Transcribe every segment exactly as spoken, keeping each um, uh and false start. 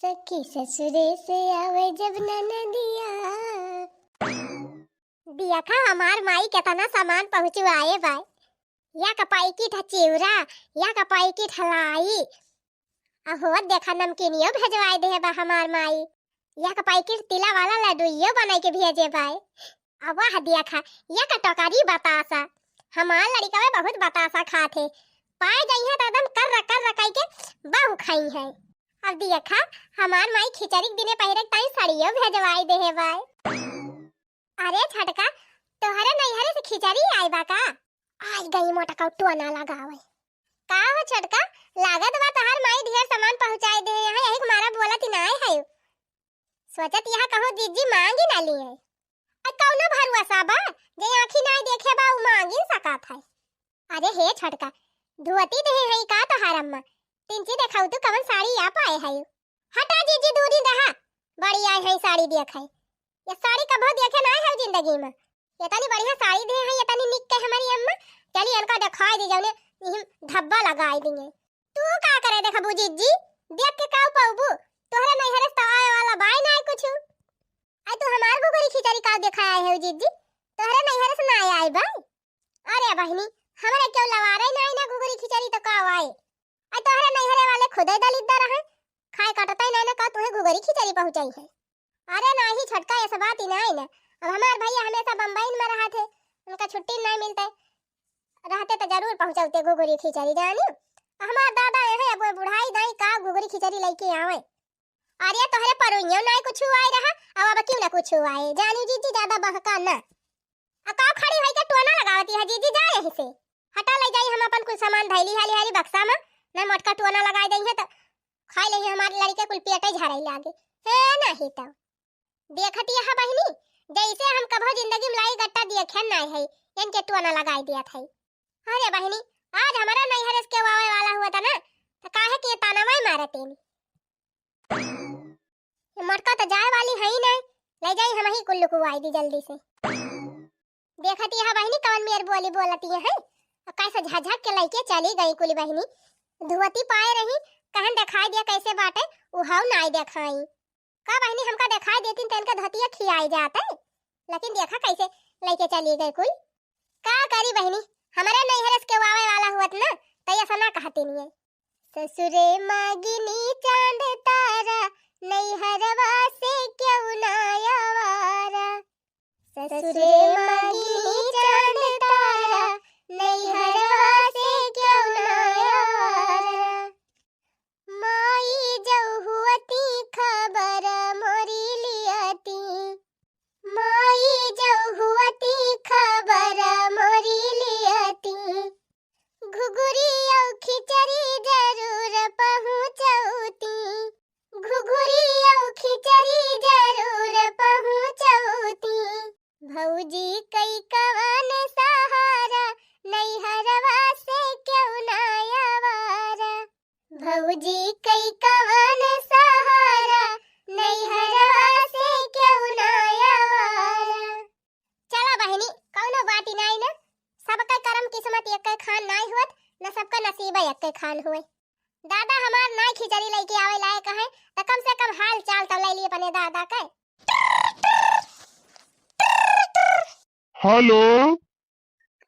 सखी ससुरे से आवे जब ननदिया। देखा हमार माई केतना सामान पहुँचवाए बाय। एक पैकेट ह चिउरा, एक पैकेट ह लाई, आ होत देखा नमकीनियो भेजवाए दे बा हमार माई। एक पैकेट तिला वाला लड्डूइयो बनाई के भेजे बाय। अब वह देखा, एक टोकरी बतासा। हमार लड़िकवे बहुत बतासा खात है। पाए जइहे त एकदम कर्र कर्र कई के बहु खाई है। अब देखा, हमार माई खिचड़ी के दिने पहिरे के ताई साड़ियो भेजवाई देहे बाय। अरे छोटका, तोहरे नैहरे से खिचड़ी आई बा का? आई गई मोटका टोना लगावे। का हो छोटका, लागत बा तोहार माई ढेर सामान पहुँचाई दे है, यही के मारा बोलत ही नाय है। सोचत यहाँ कहूँ जीजी मांगी ना ली है। आ कौनो भरोसा बा, जे आँखी नाय देखे बा, उ मांगी सकत है। अरे हे छोटका, धोती देहे हई का तोहार अम्मा? तिनची देखाऊ तू कवन साड़ी आ पाए हई? हटा जीजी दूरी रहा, बड़ी आए हई साड़ी देखे। ये साड़ी कभो देखे ना है जिंदगी में। ये तनी बढ़िया साड़ी देहे हई, ये तनी निक के हमारी अम्मा। चली इनका देखाई दे जौने इहिम धब्बा लगाई दिए। तू का करे देखबू जीजी? देख के का पाउबू? तोहरे नैहरे से तो आए वाला बाई ना कुछ। आई तू हमार घुघरी खिचड़ी का देखाए है जीजी? तोहरे नैहरे से ना आए बाई। अरे बहिनी, हमरे क्यों लवारे नाई ना घुघरी खिचड़ी तो का आए? आ तोहरे नैहरे वाले खुदे दलिद्दर हैं, खाए कटते नाई ना का तुहे घुघरी खिचड़ी पहुँचाई है। अरे नाही छोटका, ऐसा बात ही नाई ना। अब हमार भैया हमेशा बम्बई में रहत है, उनका छुट्टी नाई मिलते, रहते तो जरूर पहुँचौते घुघरी खिचड़ी जानी। हमार दादा यही अब बुढ़ाई दाई का घुघरी खिचड़ी लेके आवे। अरे तोहरे परुइयों नाई कुछ आए रहा, अब अब क्यों ना कुछ आए। जानी जीजी ज्यादा बहका ना। आ का खड़ी होई के टोना लगावती है जीजी, जा यहीं से। हटा ले जाई हम अपन कुल सामान धैली हाली हाली बक्सा में, ना मोटका टोना लगाई दई है तो खाई लेही हमारे लड़के कुल पेटे झाड़े लागे। है नहीं तो। देखत यह बहिनी, जैसे हम कभो जिंदगी में लाई गट्टा देखे नाई है, इनके टोना लगाई दिया था। अरे बहिनी, आज हमारा नैहरे से केहू आवे वाला हुआ था ना, तो काहे के ताना माई मारत एनी? ये मोटका तो जाए वाली है ही नहीं, ले जाई हम ही कुल्लू को आई दी जल्दी से। देखत यह बहिनी कवन मेर बोली बोलती है, और कैसे झझक के लेके चली गई कुली बहिनी। धोती पाए रही, कहन दिखाई दिया कैसे बाटे, उहाऊ नाई देखाई। का बहिनी हमका दिखाई देती तो इनका धोतिया खियाई जाते, लेकिन देखा कैसे लेके चली गई कुल। का करी बहिनी, हमारे नैहरे से केहू आवे वाला हुअत ना, तो ऐसा ना कहती नहीं है। ससुरे मागिनी चांद तारा, नैहरवा से क्यों ना आवारा। ससुरे मागिनी चांद तारा, नैहरवा से क्यों ना आवारा। माई जौ हुअती खबर मोरी लियती, माई जौ हुअती खबर मोरी लियती, घुघुरी औ खिचड़ी जरूर पहुँचौती, घुघुरी औ खिचड़ी जरूर पहुँचौती। भौजी कई कवन सहारा, नैहरवा से क्यों ना आवारा। भौजी कई कवन सहारा, नैहरवा से क्यों ना आवारा। चला बहिनी, कौनो बात ही नाई ना, सबके करम किस्मत एक खान नाई हुअत, न सबका नसीब एक खान हुए। दादा हमार नाई खिचड़ी लेके आवे लायक है, तो कम से कम हाल चाल तो ले लिए अपने दादा के। हेलो।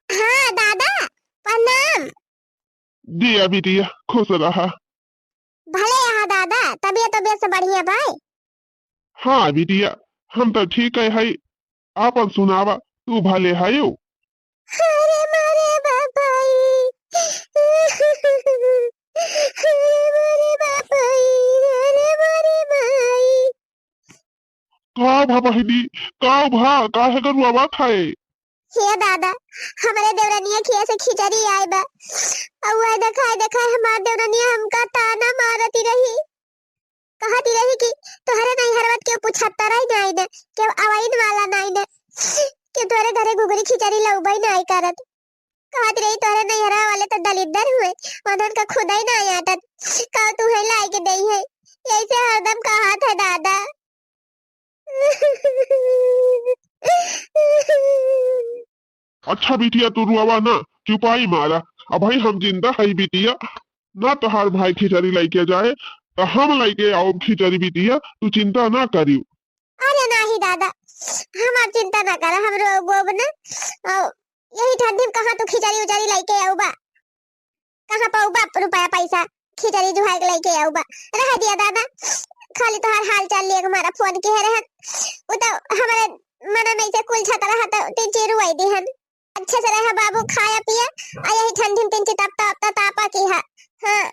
हाँ दादा, प्रणाम। दिया बिटिया, खुश रहा। भले यहाँ दादा, तबियत तबियत से बढ़िया बाय? हाँ बिटिया, हम तो ठीक है, है। आपन सुनावा, तू भले हयो? अरे मारे बाबाई, अरे मारे बाबाई, अरे मारे माई। का भा बहिनी, का भा, काहे गरुआवा खाए? हे दादा, हमरे देवरनिया खिया से खिचड़ी आए बा। अउ वह देखाए देखाए हमार देवरनिया हमका ताना मारती रही, कहती रही कि तोहरे नैहरवा के पूछता रही नाई ने, के आवाइन वाला नाई ने, के तोहरे घरे घुघरी खिचड़ी लउबई नाई करत। कहत रही, "तोहरे नैहरा वाले तो दलिद्दर हुए, उन्हन का खुदा ही ना आटत, का तू है लाई के दई है?" यही से हरदम कहत है दादा। अच्छा बिटिया, तू रुआवा ना, चुपाई मारा। अबही हम जिंदा हई बिटिया, ना तोहार भाई खिचड़ी लइके जाए, त हम लइके आउब खिचड़ी बिटिया, तू चिंता ना करिउ। अरे नाही दादा, हमार चिंता ना करा, हम रोउब ना। अउ यही ठंडी में कहाँ तू खिचड़ी उचड़ी लइके आउबा? कहाँ पउबा रुपया पैसा खिचड़ी जुहाई के लइके आउबा? रह दिया दादा, खाली तोहार हाल चाल लिए हमारा फोन किहे रहन। उ तो हमारे मन में से कुल छत रहा तो तीन चार रुआई दिहन। अच्छे से रह बाबू, खाया पिया, आ यही ठंडी में तीन चार ताप ताप तापा की है। हाँ,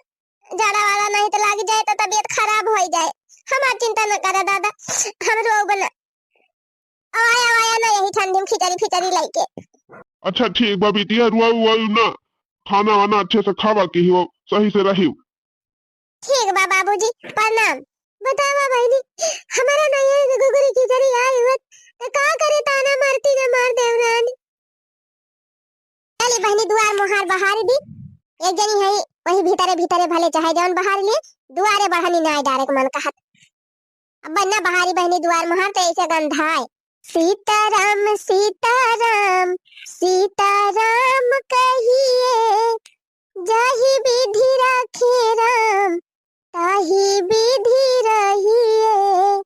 जाड़ा वाला नहीं तो लाग जाए तो तबीयत खराब हो जाए। हमार चिंता न करा दादा, हम रोउब ना। आया, आया ना यही ठंडी में खिचड़ी फिचड़ी लइके। अच्छा ठीक बा बिटिया, रुआ उआ ना, खाना वाना अच्छे से खावा की हो, सही से रहिउ। ठीक बा बाबूजी, प्रणाम। बतावा बहिनी, हमारा नैहर के घुघरी खिचड़ी आई हुअत, त का करे, ताना मारती ना मार देवरानी। चली बहिनी दुआर मोहार बहारी दी। एक जनी है वही भीतरे भीतरे भले चाहे जौन बहारी लिए, दुआरे बढ़नी ना डारे के मन कहत। अब ना बहारी बहिनी दुआर मोहार तो ऐसे गंधाए। सीताराम सीताराम सीताराम कहिए, जाहि विधि राखे राम ताहि विधि रहिए।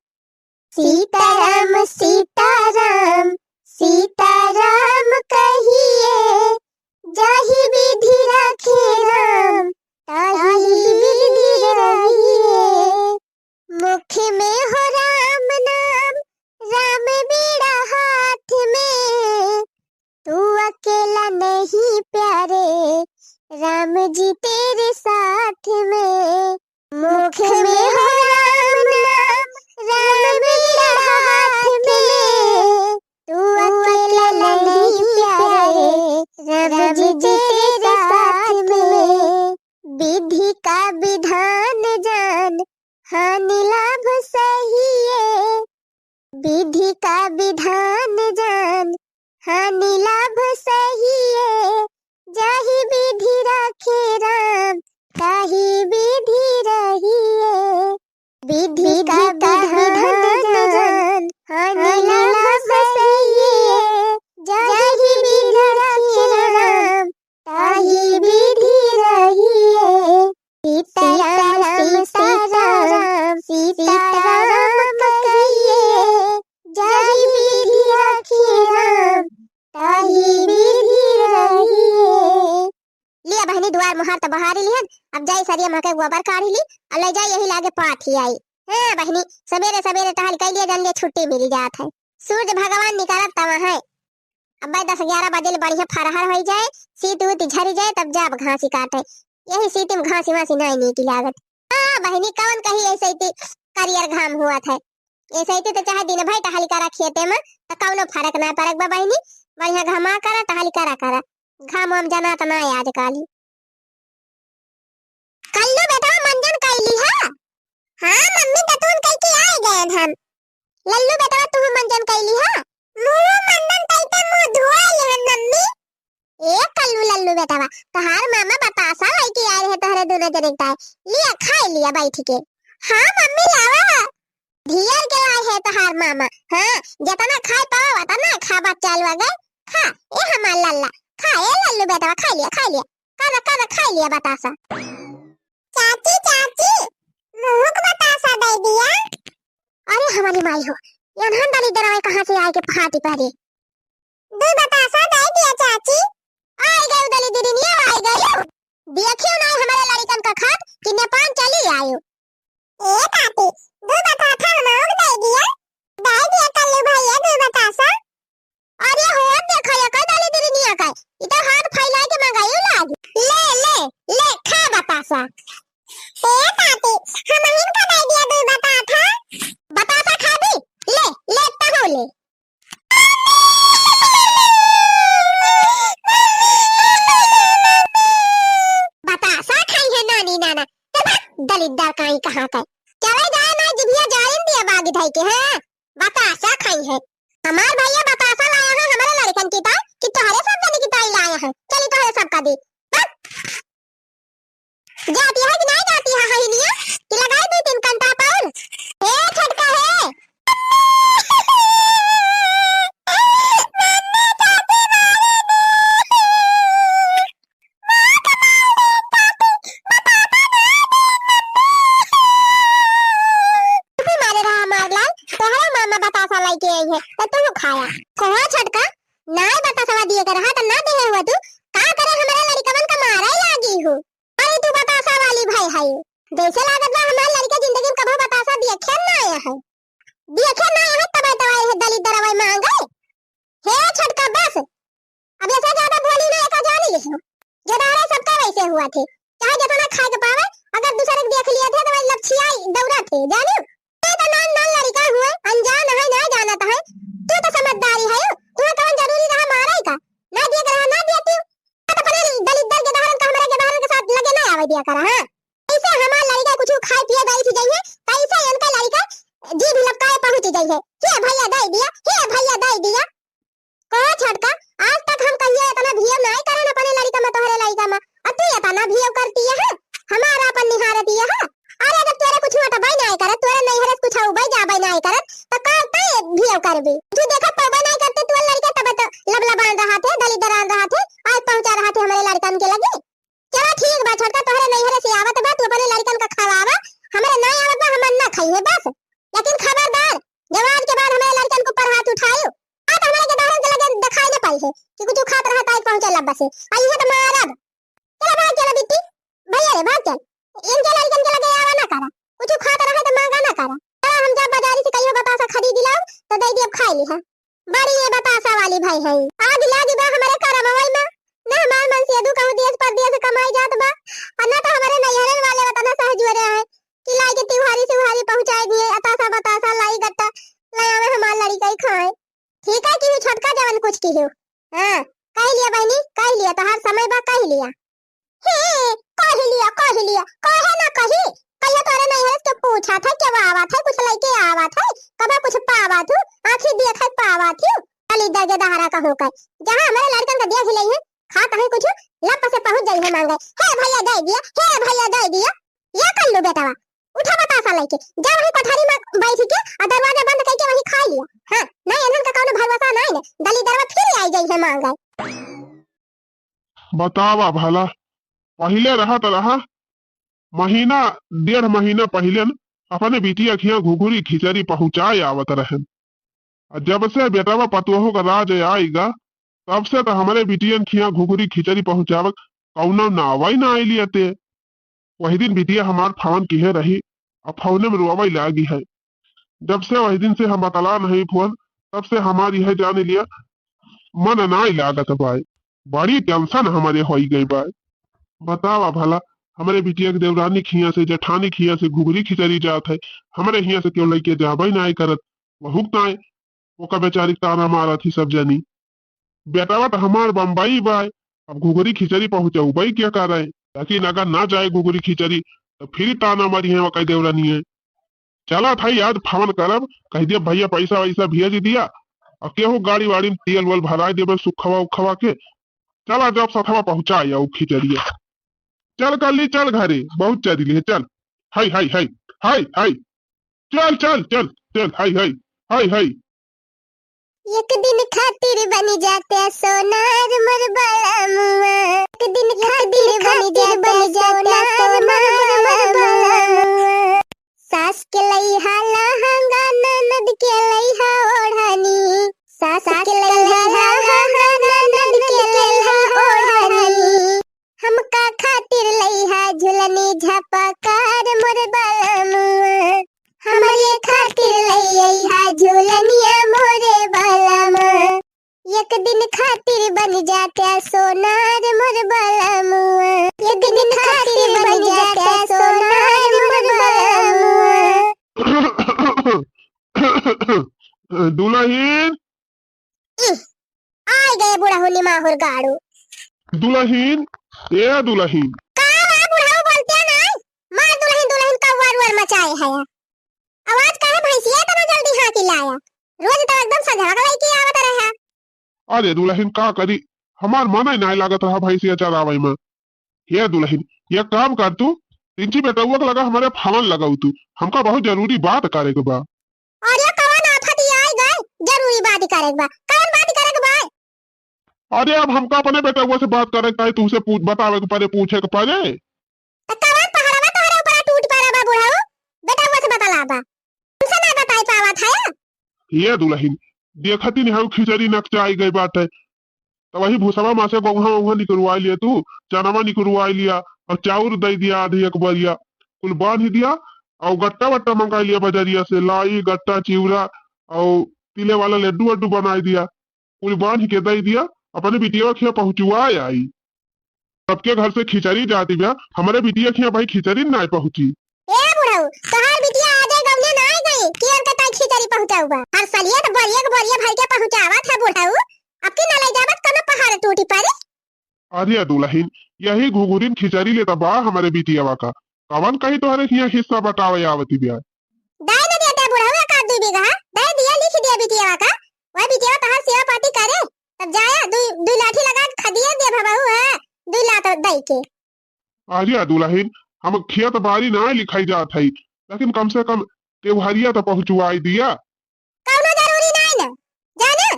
सीताराम सीताराम सीताराम कहिए, जाहि विधि राखे राम ताहि विधि रहिए। मुख में हो राम नाम, राम बीड़ा हाथ में, तू अकेला नहीं प्यारे, राम जी तेरे साथ में। मुख में हो राम नाम, राम बीड़ा हाथ में, तू अकेला नहीं प्यारे, राम जी तेरे साथ में। विधि का विधान जान, हानि लाभ सहिए। विधि का विधान जान, हानि लाभ सहिए। जाहि विधि राखे राम, ताहि विधि रहिए। विधि का विधान जान, हानि लाभ सहिए। जाहि विधि राखे राम, ताहि विधि रहिए। सीताराम सीताराम सीताराम कहिए, जाहि विधि राखे राम ताहि विधि रहिए। लिया बहिनी दुआर मोहार त बहारी लिहन, अब जाई सरिया महके गोबर काढ़ी ली, अउ ले जाई यही लागे पाथी आई। हे बहिनी, सबेरे सबेरे टहल कइ लिया, जान लिया छुट्टी मिली जात है। सूरज भगवान निकरत तवा है। अब्बे दस ग्यारह बजे ले बढ़िया फरहर होइ जाए, सीत उत झरि जाए, तब जाब घासी काटे। यही सीत में घासी वासी नाई नीक लागत। हाँ बहिनी, कौन कही ऐसे इतनी करियर घाम हुआ था? ऐसे इतनी तो चाहे दिन भर टहली करा खेते में, तो कौनो फरक ना पड़े बा बहिनी। बढ़िया घामा करा, टहली करा करा। घाम वाम जना तो ना आजकल ही। कल्लू बेटवा मंजन कइली है? हाँ मम्मी, दतुन कइ के आइ गएन हम। लल्लू बेटवा तुहु मंजन कइली है? मुँह मंजन कइ के मुँह धोए लिहन मम्मी। ए कल्लू लल्लू बेटवा, तोहार मामा बतासा लइके आए रहे तोहरे दुनो जने के ताई। लिया खाइ लिया बैठ के। हाँ मम्मी लावा। धियर के आए है तोहार मामा। हाँ, जतना खाइ पावा वतना खा बच्चा लोग। खा, ए हमार लल्ला, खा ए लल्लू बेटवा, खाइ लिया, खाइ लिया। कर, कर, खाइ लिया बतासा। चाची, चाची, मुँह के बतासा दइ दिया। अरे हमारी माई हो, ये अनहन दलिद्दर आए कहाँ से आए के फाटी पहरे। दू बतासा दइ दिया चाची। आइ गयो दलिद्दरिनिया, आइ गयो। देखियो ना हमारे लड़िकन का खात कि नेपाल चली आयो। ए पापी, दू बतासा हमहू के दइ दिया। दइ दिया कल्लू भइया दू बतासा। अरे हो, देखो, ये कई दलिद्दरिनिया का, ई तो हाथ फैलाइ के मंगाइयो लाग। ले, ले, ले, खा बतासा। ए पापी, हमहिन का दइ दिया दू बतासा। बतासा खा दी? ले, ले, तहू ले। बतासा खाई है नानी नाना। चल भाग, दलिद्दर काई कहाँ का। चले जाए ना जिभिया जारिन दिया बागी धाई के, हाँ? बतासा खाई है। हमार भइया बतासा लाया है हमारे लड़िकन की ताई कि तोहरे सब जने की ताई लाया है। चली तोहरे सब का दी। बस। जाती है कि नहीं जाती है हइनिया कि लगाई दू तीन कंटा पाउल। हे छोटका हे। के आई है, त तू खाया। कहा छोटका, नाय बतासवा दिए के रहा, त ना दिए हुआ तू, का करे हमरे लड़िकवन का मारे लागी हो। अरे तू बतासा वाली भाई है, जैसे लागत बा हमार लड़िका जिंदगी में कभो बतासा दिए खेल ना आया है, दिए खेल ना आया है, तब तब आए है दलित दरवाई मांगे। हे छोटका बस, अब ऐसे ज्यादा बोली ना, एका जानी लिहो। गेदहरा सबका वैसे हुआ थे, चाहे जितना खाए के पावे, अगर दूसरे के देख लिया थे तो वही लपछिया दौड़ा थे, जानियो। ये तो नान नान लड़िका हुए, अनजान है, ना जानत है। तू तो समझदारी है, तुम्हें कौन जरूरी रहा मारे का? ना दिए के रहा, ना दिए तू। तो अपने दलिद्दर गेदहरन का हमारे गेदहरन के साथ लगे ना आवे दिया करा, हाँ? ऐसे हमार लड़िका कुछ खाए पिए बैठ जाइए, कैसे इनका लड़िका जीभ लपकाए पहुंच जाइए, "हे भैया दे दिया, हे भैया दे दिया।" कहो छोटका, आज तक हम कहिए इतना भियो नाय करन अपने लड़िका में, तोहरे लड़िका में, और तू इतना भियो करती है, हमारा अपन निहारती है। अरे जब तोरे कुछ अटबै नाय करत, तोरे नैहरे से कुछ उबै जाबै नाय करत, तो का तै भियो करबी? तू देखत पौबै नाय करते, तोर लड़िका तब तो लबलबान रहा थे, दलिदरान रहा थे, आज पहुंचा रहा थे हमारे लड़िकन के लगे। चला ठीक बा छोटका, तोहरे नैहरे से आवत बा, तू अपने लड़िकन का खवावा, हमरे ना आवत बा, हमन ना खाई है बस। लेकिन खबरदार, जब आज के बाद हमरे लड़िकन के ऊपर हाथ उठायो, आ तो हमरे गेदहरन के लगे दिखाई न पाई है कि कुछ खात रहत आई पहुंचे लब्बा से, आ इहे तो मारब। चला भाग चला बिट्टी, भैया रे भाग चल, इनके लड़िकन के लगे आवा ना करा, कुछ खात रहे तो मांगा ना करा। चला हम जब बाजारी से कहियो बतासा खरीद लाओ तो दे दियब खाए लिहा। बड़ी ये बतासा वाली भाई है। आग लागी बा हमरे करमवई में। न हमार मनसेदू कहूँ देश परदेश कमाई जात बा, और न तो हमरे नैहरन वाले वतना सह जुरे हैं कि लाई के तिवारी सिवारी पहुँचाए दिए, अतासा बतासा लाई गट्टा ले आवे हमार लड़िका ही खाए। ठीक है कि छोटका जवन कुछ की हो। हाँ, कह लिया बहनी, कह लिया, तोहार समय बा, कह लिया। हे, कहि लिया, कहि लिया, काहे ना कही? कहियो तोरे नैहर से पूछा था, केवा आवा था, कुछ लइके आवा था, कबे कुछ पावा थू, आँखी देखत पावा थू। खाली दगे दहारा कहूँ कर, जहाँ हमरे लड़िकन का देख लेइहैं, खात हैं कुछ, लप से पहुँच जाइहैं माँगे, "हे भैया दे दिया, हे भैया दे दिया।" या कर लू बेटवा, उठा बतासा लइके, जा वहीं कोठरी में बैठ के और दरवाजा बंद करके वहीं खा लिया। हाँ, नहीं इन्हन का कौनो भरोसा नहीं ने, दलिदरवा फिर आई जाइहैं माँगे। बतावा भला, पहिले रहत रहा, महीना, डेढ़ महीना पहिले न अपने बिटिया खिया घुघुरी खिचड़ी पहुँचाए आवत रहेन। आ जब से बेटवा पतोहू का राज आइगा, तब से तो हमरे बिटियन खिया घुघुरी खिचड़ी पहुँचावे कौनो नावा ही ना आइलिया ते। वही दिन बिटिया हमार फोन किहे रही, अब फोने में रोवे लागी है। जब से वही दिन से हम बतला नहीं फोन, तब से हमार यह जान लिया, मन नाई लागत बाय। बड़ी tension हमरे होई गई बाय। बतावा भला, हमरे बिटिया के देवरानी खिया से, जेठानी खिया से घुघुरी खिचड़ी जात है, हमरे हिया से क्यों लइके जाबे नाई करत? वहुक ताए, ओका बेचारी के ताना मारत ही सब जनी। बेटवा त हमार बम्बई बाय, अब घुघुरी खिचड़ी पहुँचउबे के करे? लेकिन अगर ना जाए घुघुरी खिचड़ी, त फिर ताना मारी है ओकर देवरानी है। चला था आज फोन करब, कह दिया, "भैया, पैसा वैसा भेज दिया, और केहू गाड़ी वाड़ी में तेल वेल भराए देबे सुखवा उखवा के।" चला जब सथवा पहुँचा आऊ खिचड़िया। चल कल्ली, चल घरे, बहुत चरी ले, चल। हाय, हाय, हाय, हाय, हाय। चल, चल, चल, चल, हाय, हाय, हाय, हाय। एक दिन खातिर बन जाते सोनार मोर बलमुआ, एक दिन खातिर बन जाते सोनार मोर बलमुआ। सास के लइहा लहंगा, ननद के लइहा ओढ़नी। सास के लइहा लहंगा, ननद के लइहा ओढ़नी। हमका खातिर लइहा झुलनी झपकार मोर बलमुआ। हमरे खातिर लइहा झुलनिया मोरे बलमुआ। एक दिन खातिर बन जाते सोनार मोर बलमुआ, एक दिन खातिर बन जाते सोनार मोर बलमुआ। दुलहिन। इह, आइ गए बुढ़ऊ निमाहुर गाड़ू। दुलहिन, ए दुलहिन। का बा बुढ़ऊ, बोलते नहीं? मार दुलहिन, दुलहिन का उवर उवर मचाए है। आवाज काहे भैंसिया इतना जल्दी हाँकी लाया? रोज तो एकदम संझवा के लइके आवत रहे। अरे दुलहिन का करी, हमार मन ही नाय लागत रहा भैंसिया चरावे में। हे दुलहिन, एक काम कर तू, तिनची बेटउआ के लगा हमरे फोन लगाऊ तू, हमका बहुत जरूरी बात करे के बा। अरे कवन आफत आइ गए, जरूरी बात करे के बा? कवन बात करे के बा? अरे अब हमका अपने बेटउआ से बात करे के पड़े, तुमसे पूछ, बतावे के पड़े, पूछे के पड़े। त कवन पहाड़वा तोहरे ऊपर टूट पड़ा बा बुढ़ऊ? बेटउआ से बतला बा। तुमसे ना बताई पावत है। ये दुलहिन, देखतिन हउ खिचड़ी नकचाइ गइ बाटइ, त वही भुसवा मा से गउहा वउहा निकरवाइ लिया तू, चनवा निकरवाइ लिया, अउर चाउर दइ दिया आधी एक बरिया, कुल बान्हि दिया, अउर गट्टा वट्टा मंगाइ लिया बजरिया से, लाई, गट्टा, चिउरा, अउर तिले वाला लड्डू वड्डू बनाइ दिया। कुल बान्हि के दइ दिया, अपने बिटियवा खिया पहुँचवाइ आई। सबके घर से खिचड़ी जाति बा, हमरे बिटिया खिया भाई खिचड़ी नाहीं पहुँची। ए बुढ़ऊ, तोहार बिटिया आजे गउने नाहीं गइ, कि ओनके ताई खिचड़ी पहुँचाउबा? हर सलिया त बरिया के बरिया भरि के पहुँचावत ह बुढ़ऊ, अब की न लइ जाबत कउनो पहाड़ टूटि परे। अरे दुलहिन, यही घुघुरिन खिचड़ी लेत बा हमरे बिटियवा का, कवन कहीं तोहरे हियाँ हिस्सा बटावे आवति बिया। दइ न देते बुढ़ऊ एक आध दुइ बीघा, दइ दिया, लिखि दिया बिटियवा का, वह बिटियवा तोहार सेवा पाती करे, तब जाया दुइ, दुइ लाठी लगाइ के खदिया देब बहू, हाँ, दुइ लात दइ के। अरे दुलहिन, हम खेत बारी नाहीं लिखाइ जात हई, लेकिन कम से कम तेवहरिया त पहुँचवाइ दिया। कउनो जरूरी नाहीं न, जाना,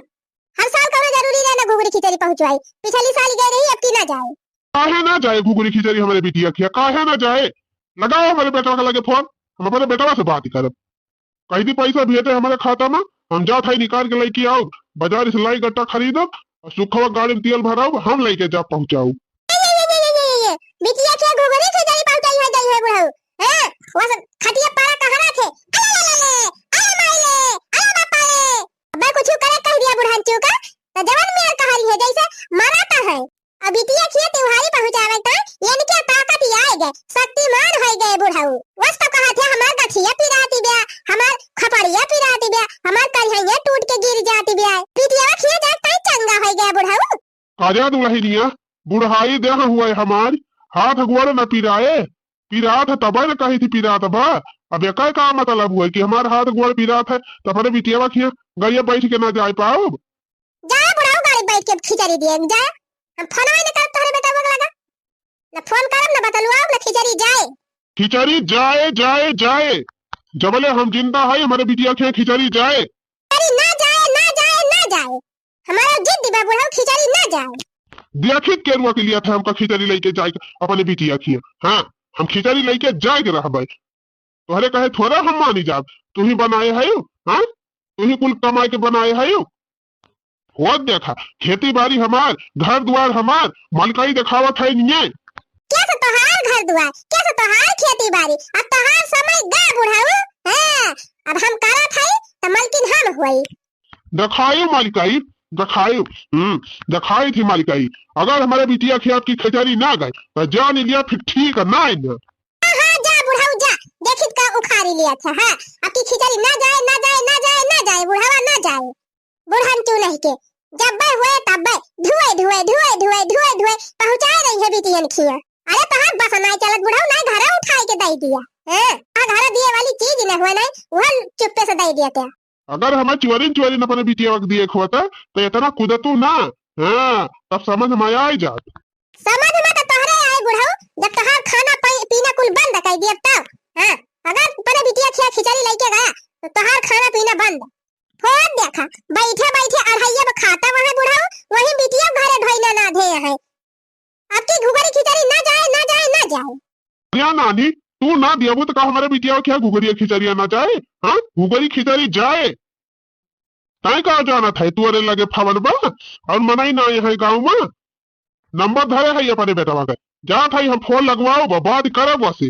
हर साल कउनो जरूरी नाहीं न घुघुरी खिचड़ी पहुँचवाई। पिछली साल गइ रही, अब की न जाए। काहे न जाए घुघुरी खिचड़ी हमरे बिटिया खिया, काहे न जाए? लगाओ हमरे बेटवा के लगे फोन, हम अपने बेटवा से बात करब। कहि दी पइसा भेजे हमरे खाता मा, हम जात हई निकाल के लइके आउब, बजार से लाई गट्टा खरीदब अउर सुखवा गाड़ी मा तेल भराउब, हम लइके जाब पहुँचाउब। ये, ये, ये, ये, ये, ये, ये, बिटिया के घुघुरी खिचड़ी पहुँचाई है, जाई है बुढ़ऊ। हैं? वो सब खटिया पारा कहाँ रखे? अरे, अरे, अरे, अरे, अरे माई रे, अरे बापा रे। अबे कुछ करे कहि दिया बुढ़ान चूका, त जवन मेर कहा रही है, जइसे मराता है। अब बिटिया खिया तेवहरी पहुँचावे त इनके ताकत ही आइ गए, शक्तिमान होइ गए बुढ़ऊ। वस तो कहत है, "हमार गठिया पिराति बा, हमार खपड़िया पिराति बा, हमार करिहइया टूट के गिर जाति बा।" बिटिया खिया जात ताई चंगा होइ गए बुढ़ऊ। काजा दुलहिनिया, बुढ़ाई देह हुए हमार, हाथ गोड़ न पिराए, पिरात है तबे न कही थी पिरात बा। अब एकर का मतलब हुए कि हमार हाथ गोड़ पिरात है, त अपने बिटिया खिया गड़िया बैठ के न जाए पाउब? जाए बुढ़ऊ गाड़ी बैठ के खिचड़ी दिए, जाए। हम फोनवा न करब तोहरे बेटा बगला का। न फोन करब, न बतलवाब, न खिचड़ी जाए। खिचड़ी जाए, जाए, जाए। जबले हम जिंदा हई, हमरे बिटिया के खिचड़ी जाए। खिचड़ी ना जाए, ना जाए, ना जाए। हमारा जिद बा बुढ़ऊ, खिचड़ी ना जाए। देखी केरुआ के लिए थे हमका खिचड़ी लेके जाए के अपने बिटिया खिया। हाँ, हम खिचड़ी लेके जाए के रहबे। तोहरे कहे थोड़ा हम मानी जाब। तू ही बनाए है, हाँ? तू ही कुल कमाए के बनाए है। होत देखा, खेती बारी हमार, घर दुआर हमार, मलकाई देखावत है निये। कैसे तोहार घर दुआर, कैसे तोहार खेती बारी, अब तोहार समय गा बुढ़ऊ। हाँ, अब हम करत हई, त मलकिन हम होई। देखायु मलकाई, देखायु, हम्म, देखाई थी मलकाई। अगर हमरे बिटिया खिया आपकी खिचड़ी ना गए, त जान लिया फिर ठीक ना आइल। हाँ, हाँ, जा बुढ़ऊ जा, देखित का उखाड़ी लिया था, हाँ, आपकी खिचड़ी ना जाए, ना जाए, ना जाए, ना जाए, बुढ़वा ना जाए। बुढ़न चू नहीं के, जब्बे हुए तब्बे धुए, धुए, धुए, धुए, धुए, धुए पहुँचाए रही है बिटियन खिया। अरे तोहार बस नाई चलत बुढ़ऊ, नाई घरे उठाए के दे दिया। हाँ, आ घरे दिए वाली चीज न हुए नाई, वह चुप्पे से दे दिया त्या। अगर हमें चोरिन चोरिन अपने बिटिया के दिए के होता, तो इतना कूदतू ना। हाँ, तब समझ में आई जात। समझ में तो तोहरे आए बुढ़ऊ, जब तोहार खाना पी-, पीना कुल बंद कर दिया तब। हाँ, अगर अपने बिटिया खिया खिचड़ी लेके गया, तो तोहार खाना पीना बंद। फोन देखा, बैठे बैठे अढ़ैया में खाता वहाँ बुढ़ऊ, वहीं बिटिया घरे ढोइना ना धे है। आपकी घुघरी खिचड़ी ना जाए, ना जाए, ना जाए। या नानी, तू ना दियाबू तो का हमारे बिटिया के घुघरी खिचड़िया ना जाए? हाँ, घुघरी खिचड़ी जाए। ताई का जानत है, तू अरे लगे फवन बा और मनई ना है गाँव में। नंबर धरे है अपने बेटवा के, जात है हम फोन लगवाओ बा, बात करब वसे।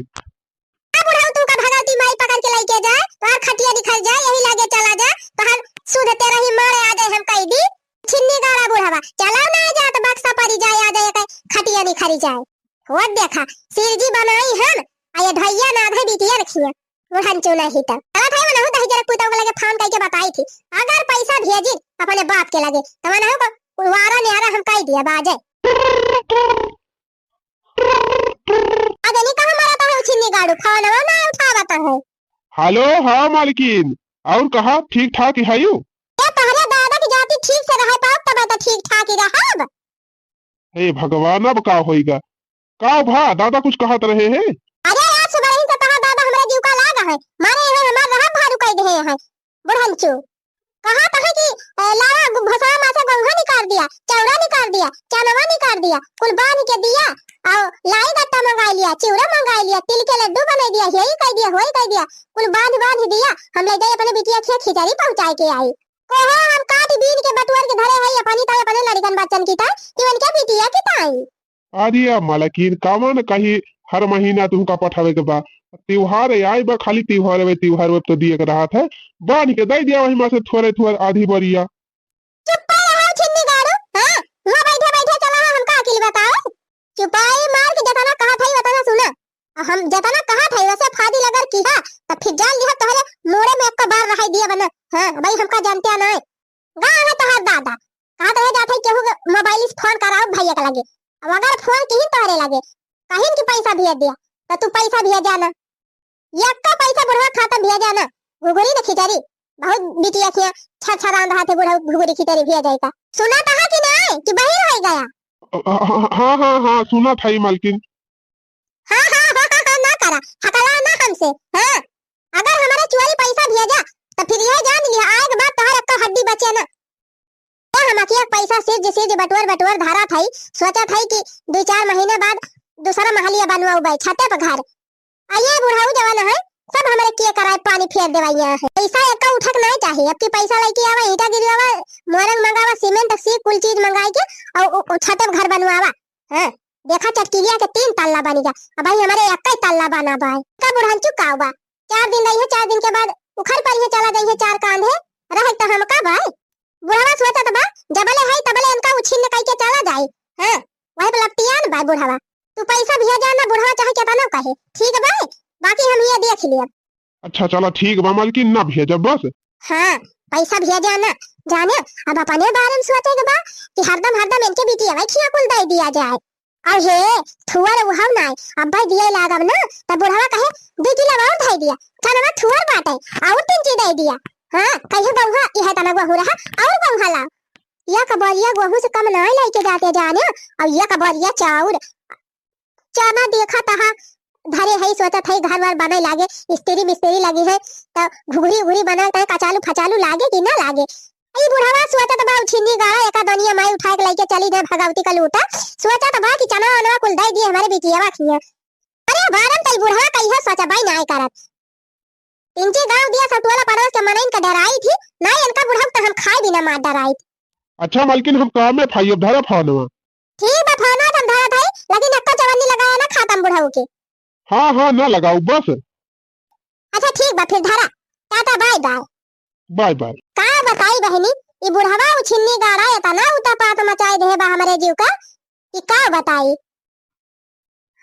आ बुढ़ऊ तू का भगवती माई पकड़ के लेके जाए, तोहर खटिया निखर जाए, यही लागे चला जाए, तोहर सुध तेरा ही मारे आ जाए हम कह दी। छिन्नी गाड़ा बुढ़वा, चलाओ ना जात बक्सा परी जाए, आ जाए कहीं खटिया निखरी जाए। होत देखा, सिरजी बनाई हम, आ ये ढैया ना धे बिटिया रखिया। बुढ़न चुना ही तब। चला था मनहु दही जरा पुतौ के लगे फोन करके बताई थी। अगर पैसा भेजी अपने बाप के लगे, तो मनहु को वारा न्यारा हम कह दिया बाजे। अबे नहीं कहा मरा तो है छिन्नी गाड़ू, फोनवा ना उठावत है। हेलो, हाँ मालकिन, और कहा ठीक ठाक ही हयू? ए तोहरे दादा की जाति ठीक से रहे पाओ तब तो ठीक ठाक ही रहब। हे भगवान, अब का होइगा? का भा दादा कुछ कहत रहे हैं? अरे यार, सुबह ही से तोहर दादा हमरा जीव का लागा है, मारे यहाँ हमार रहब भारू कह दे हैं। बुढ़नचू, कहा तो है कि, ए, लावा गु-, भसवा माँ से गौहा निकाल दिया, चौरा निकाल दिया, चनवा निकाल दिया, कुल बांध के दिया, और लाई गट्टा मंगा लिया, चिवड़ा मंगा लिया, तिल के लड्डू बना दिया, यही कह दिया, वही कह दिया, कुल बांध बांध दिया। हम ले जाए अपने बिटिया खिया खिचड़ी पहुँचाए के आई। कोहो हम काट बीन के बटुअर के धरे हई, अपनी ताई अपने लड़िकन बच्चन की ताई, कि उनके बिटिया की ताई। अरे मलकिन, कवन कही हर महीना तुहका पठावे के बा? त्योहार आए बा, खाली त्योहार वे, त्योहार वे तो दिए के रहत है, बांध के दे दिया वही में से थोड़े थोड़े आधी बोरिया। चुप्पे रहो छिन्नी गाड़ू, हाँ? हुआँ बैठे बैठे चला है हमका अकिल बताओ। चुपाई मार के जतना कहत हई वतना सुना। आ हम जतना कहत हई वसे फाजिल अगर किहा, त फिर जान लिहा तोहरे मोड़े में एक्को बार रहाई दिया बना। हाँ, भाई हमका जानते नाय। गाँव में तोहर दादा, कहत रहे जात हई केहू के मोबाइल से फोन कराओ भैया के लगे। अब अगर फोन किहिन तोहरे लगे, कहिन कि पैसा भेज दिया, त तू पैसा भेजा ना। यक्का पैसा बुढ़वा खाता भेजा ना, घुघुरी न खिचड़ी। बहुत बिटिया खिया छरछरान रहा थे बुढ़ऊ घुघुरी खिचड़ी भेजा जाए का। सुना तहा कि नाय कि बहिर होई गया? अ, अ, हाँ, हाँ, हाँ, सुना था ही मालकिन। हाँ, हाँ, हाँ, हाँ, हाँ, ना करा, हकला ना हमसे, हाँ। अगर हमारे चुआरी पैसा भेजा, त फिर यह जान लिया, आए के बाद तोहर एक्का हड्डी बचे ना। त हम अखिया के पैसा सिर्ज सिर्ज बटोर बटोर धरत हई, सोचत हई कि दुई चार महीना बाद दूसरा महलिया बनवाउबे, छते पे घर। आ ये बुढ़ऊ जवन है, सब हमरे किए कराए पानी फेर देवइया है। पैसा एक्का उठक नाय चाही, अब की पैसा लइके आवा, ईंटा गिरवावा, मोरंग मंगावा, सीमेंट, सीक, कुल चीज मंगाई के अउ उ, उ छते पे घर बनवावा। हाँ, देखा चटकिलिया के तीन तल्ला बनी जा, अब भाई हमरे एक्का ही तल्ला बना बा। का बुढ़न चुकाओ बा? चार दिन रही है, चार दिन के बाद उखड़ पड़ी है, चला जाई है चार कांधे, रह तो हम का भाई? बुढ़वा सोचत बा, जबले है तबले इनका उछिन्न कई के चला जाई। हाँ, वही बलतियान बा बुढ़वा। तू पैसा भेजा ना, बुढ़वा चाहे केतना कहे, ठीक बा, बाकी हम ये देख लिया। अच्छा, चला ठीक बा मालकिन, ना भेजा बस। हाँ, पैसा भेजा ना, जाने, अब अपने बारे में सोचे के बा कि हरदम, हरदम इनके बिटिया खिया कुल दे दिया जाए। अरे, थुअर उहव नाय, अब्बे दिए लागब ना, त बुढ़वा कहे, "दू किलो और धइ दिया, थनवा थुअर बाटे, और तीन चीज दे दिया।" हाँ, कहियो बउहा, इहे तना गोहूँ रहा, और बउहा लाओ। या कबरिया गोहूँ से कम नाय लइके जाते जाने, और या कबरिया चाउर, चना देखा तहा धरे है, सोचत है घर वर बने लागे, स्त्री मिस्त्री लगी है, त घुघरी उघरी बनाए त कचालू फचालू लागे कि ना लागे? ई बुढ़वा सोचत बा, उछिन्नी गाड़ा एका दनिया माई उठाए के लइके चली गए भगवती का लूटा। सोचत बा कि चना वनवा कुल दे दिए हमारे बिटियावा खिया। अरे बारम तई बुढ़वा कहियो सोचबे नाय करत। इनके गाँव दिया सब टोला पड़ोस के मनइन का डराई थी, ना इनका बुढ़ऊ तो हम खाए बिना मार डराई थी। अच्छा मालकिन, हम काम में फाई, अब धरा फोनवा। ठीक बा, फोनवा तो हम धरत हई, लेकिन एक्का चवन्नी लगाया ना खातम बुढ़ऊ के। हाँ, हाँ, ना लगाऊ बस। अच्छा ठीक बा, फिर धरा। Ta-ta, bye bye. Bye bye. का बताई बहिनी, ई बुढ़वा उछिन्नी गाड़ा एतना उतपात मचाए देहे बा हमरे जीव का, कि का बताई।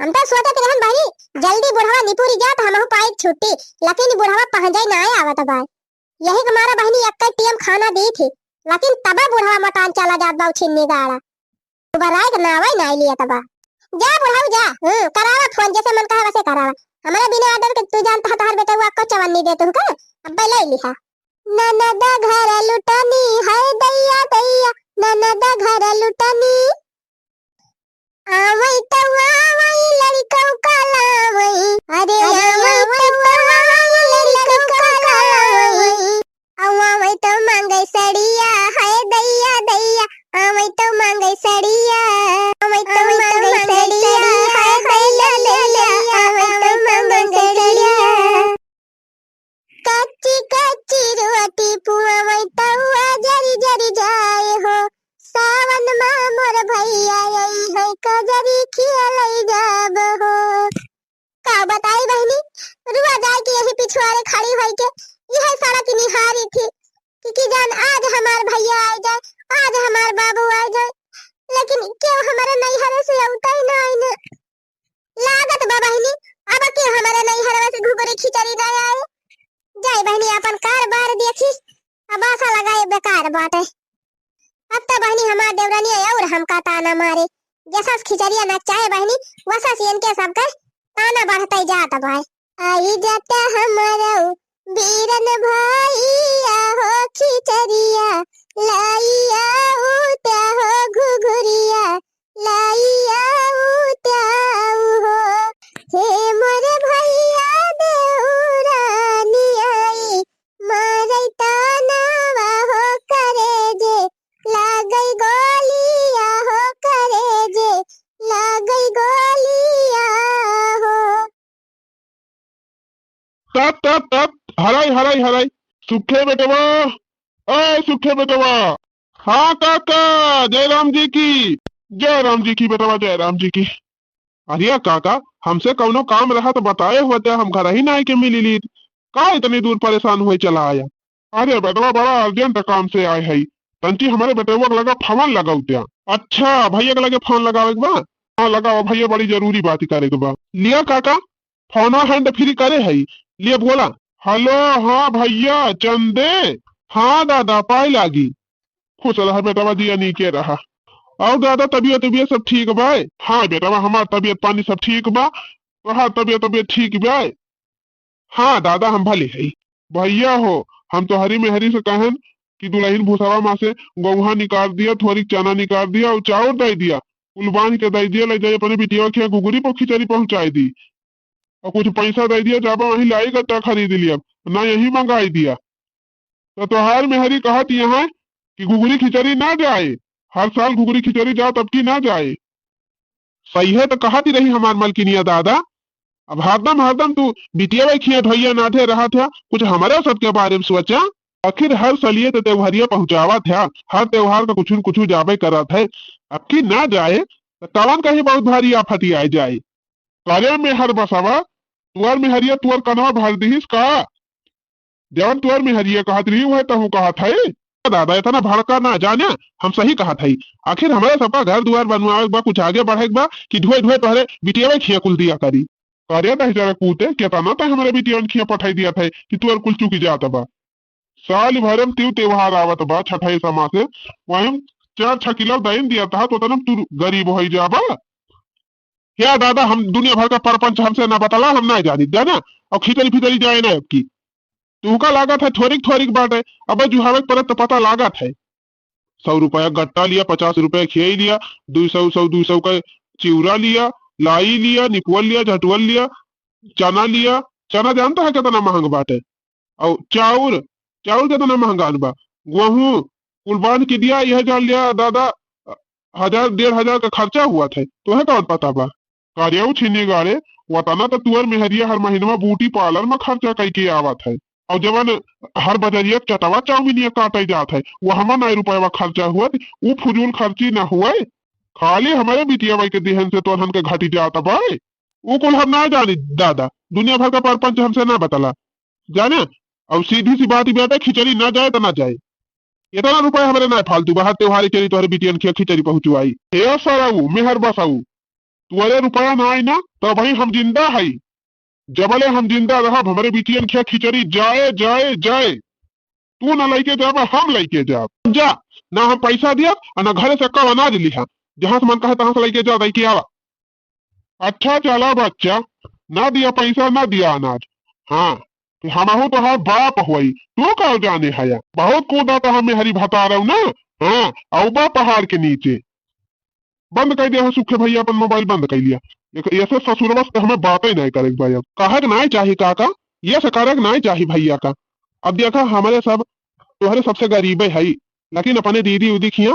हम तो सोचत रहन बहिनी, जल्दी बुढ़वा निपुरी जा त हमहू पाई छुट्टी, लेकिन ई बुढ़वा पहुँचे ना आवत बा। यही के मारा बहिनी एक्के टीएम खाना दी थी, लेकिन तबा बुढ़वा मकान चला जात बा उछिन्नी गाड़ा। दुबराए के नावे नाई लिया तबा। जा बुढ़ऊ जा, हम्म, करावा फोन, जैसे मन कहे वैसे करावा। हमारे बिना ऑर्डर के तू जानता है, तोहर बेटा वो आपको चवन्नी दे तुमका, अब्बे ले लिहा। ननद घर लुटनी है दैया दैया, ननद घर लुटनी। आवई तो आवई लड़कौ का लावई, अरे आवई तो आवई लड़कौ का लावई। आवा वही तो मांगे सड़िया, हाय दैया दैया, आवई तो मांगे सड़िया, आवई तो मांगे सड़िया, हाय दैया दैया, आवई तो मांगे सड़िया। कच्ची कच्ची रोटी पुआवई तउआ जरी जरी जाए हो, सावन मा मोर भैया आई है कजरी खिया लई जाब हो। का बताई बहिनी, रुआ जाए के यही पिछुआरे खड़ी होई के इहे सड़क निहारी थी कि, कि जान आज हमार भैया आ जाए, आज हमार बाबू आ जाए, लेकिन केहू हमारे नैहरे से अउतै नाई न। लागत बा बहिनी, अब केहू हमारे नैहरवा से घुघुरी खिचड़ी ना आए। जाए बहिनी अपन कार बार देखी, अब आशा लगाए बेकार बाटे। अब तो बहिनी हमार देवरानी है और हमका ताना मारे। जसस खिचड़िया नचाए बहिनी, वसस इनके सबके ताना बढ़ते जात बा। आई जाता हमारा बीरन भैया हो खिचड़िया, लाइया उत्या हो घुघुरिया, लाइया उत्या हो। हे मोर भैया देउरानी आई, मारै तानावा हो करेजे, लागै गोलिया हो करेजे, लागै गोलिया हो। तत, तत, तत, हराई, हराई, हराई, सुखे बेटवा, ए सुखे बेटवा। हाँ काका, जय राम जी की। जय राम जी की बेटवा, जय राम जी की। अरे काका, हमसे कउनो काम रहा त बताए होत्या, हम घरही नाहीं के मिली लीत। का इतनी दूर परेशान हुए चला आया? अरे बेटवा, बड़ा urgent काम से आए हई। तंची हमरे बेटवा के लगे फोन लगाउत्या। अच्छा, भइया के लगे फोन लगावे के बा? हाँ, लगावा भइया, बड़ी जरूरी बात करे के बा। लिया काका, फोनवा hand free करे हई, लिया बोला। हेलो, हाँ भइया, चंदे। हाँ दादा, पाए लागी। खुश रहा बेटवा, जिया नीके रहा। अउर दादा, तबियत, तबियत सब ठीक बाय? हाँ बेटवा, हमार तबियत पानी सब ठीक बा। तोहार तबियत, तबियत ठीक बाय? हाँ दादा, हम भले हई। भइया हो, हम तोहरी मेहरी से कहन कि दुलहिन भूसवा मा से गउहा निकाल दिया, थोरिक चना निकाल दिया अउर चाउर दइ दिया। कुल बांध के दइ दिया, लइ जाई अपने बिटिया के हियाँ घुघुरी पर खिचड़ी पहुँचाइ दी। अउर कुछ पइसा दइ दिया, जाबा वहीं लाई गट्टा खरीद लिया, ना यहीं मंगाइ दिया। त तोहार मेहरी कहत यहाँ कि घुघुरी खिचड़ी ना जाए, हर साल घुघुरी खिचड़ी जाओ, तब की ना जाए। सही है, त कहत ही रही हमार मलकिनिया दादा। अब हरदम, हरदम तू बिटिया के खिया ढोइया नाठे रहत है, कुछ हमरे सबके बारे में सोचा। आखिर हर सलिए त त्योहारिया पहुँचावत है, हर त्योहार का कुछ न कुछ जाबे करत है। अब की ना जाए, त कवन कहीं बहुत भारी आफत आइ जाए। करे मेहर बसवा, तुअर मेहरिया तुअर कनवा भर दिहिस का? जवन तुअर मेहरिया कहत रही, उहे तहूँ कहत है। दादा, इतना भड़का ना जाने, हम सही कहत हई। आखिर हमरे सबका घर दुआर बनवावे के बा, कुछ आगे बढ़े के बा कि ढोए ढोए तोहरे बिटियावे खिया कुल दिया करी। करे दहिजरा कूते, केतना त हमरे बिटियावन खिया पठाई दिया थे कि तुअर कुल चुकी जात बा। साल भर में तीव त्योहार आवत बा, छठई समा से, वहीं चार छह किलो दइन दिया था, तो तनम तू गरीब होई जाबा। या दादा, हम दुनिया भर का परपंच हमसे ना बतला, हम ना जानी, जाना? अउर खिचड़ी फिचड़ी जाए ना अबकी। तुहका लागत है थोरिक थोरिक बाटे, अब जुहावे के परत त पता लागत है। सौ रुपया गट्टा लिया, पचास रुपया खियाई लिया, दुई सौ, सौ, दुई सौ का चिउरा लिया, लाई लिया, निपुअल लिया, झटुअल लिया, चना लिया। चना जानता है कितना महंग बाटे? अउर चाउर, चाउर कितना महंगा बा? गेहूं, कुल बांध के दिया, यह जान लिया दादा, हजार डेढ़ हजार का खर्चा हुआ था, तोहे कौन पता बा? कारिया उ छिन्नी गाड़े, वतना त तुअर मेहरिया हर महीनवा ब्यूटी पार्लर में खर्चा कइके आवत है। अउर जवन हर बजरिया चटवा चाउमीनिया काटे जात है, वहमा नाई रुपयवा खर्चा हुआ, उ फजूल खर्ची न हुए। खाली हमरे बिटिया बाई के देहन से तोहन के घटी जात बाय। उ कुल हम ना जानी दादा, दुनिया भर का परपंच हमसे ना बतला। जाने, अब सीधी सी बात ही बेटा, खिचड़ी ना जाए त ना जाए। इतना रुपया हमरे ना फालतू, बाहर त्योहार चली तोहरे बिटियन खिया खिचड़ी पहुँचवाई। हे सरऊ, मेहर बसऊ, तुअरे रुपया ना आई ना, तब ही हम जिंदा हई। जबले हम जिंदा रहब, हमरे बिटियन खिया खिचड़ी जाए, जाए, जाए। तू ना लइके जाबा, हम लइके जाब। जा, ना हम पैसा दिया अउर ना घरे से कब अनाज लिहा। जहाँ से मन कहे तहाँ से लइके जा, दइके आवा। अच्छा चला बच्चा, ना दिया पैसा, ना दिया अनाज। हाँ, तो हमहू तोहार बाप होई, तू का जाने हया? बहुत कूदा तो हम मेहरी भतारऊ ना। हाँ, अउबा पहाड़ के नीचे। बंद कइ दिया हो सुखे भइया, अपन मोबाइल बंद कइ लिया। एक ऐसे ससुरवा से हमें बातें नहीं करे के भाई। अब कहे के नहीं चाही काका, ये से करे के नहीं चाही भइया का। अब देखा, हमरे सब, तोहरे सबसे गरीबे हई, लेकिन अपने दीदी उदी खिया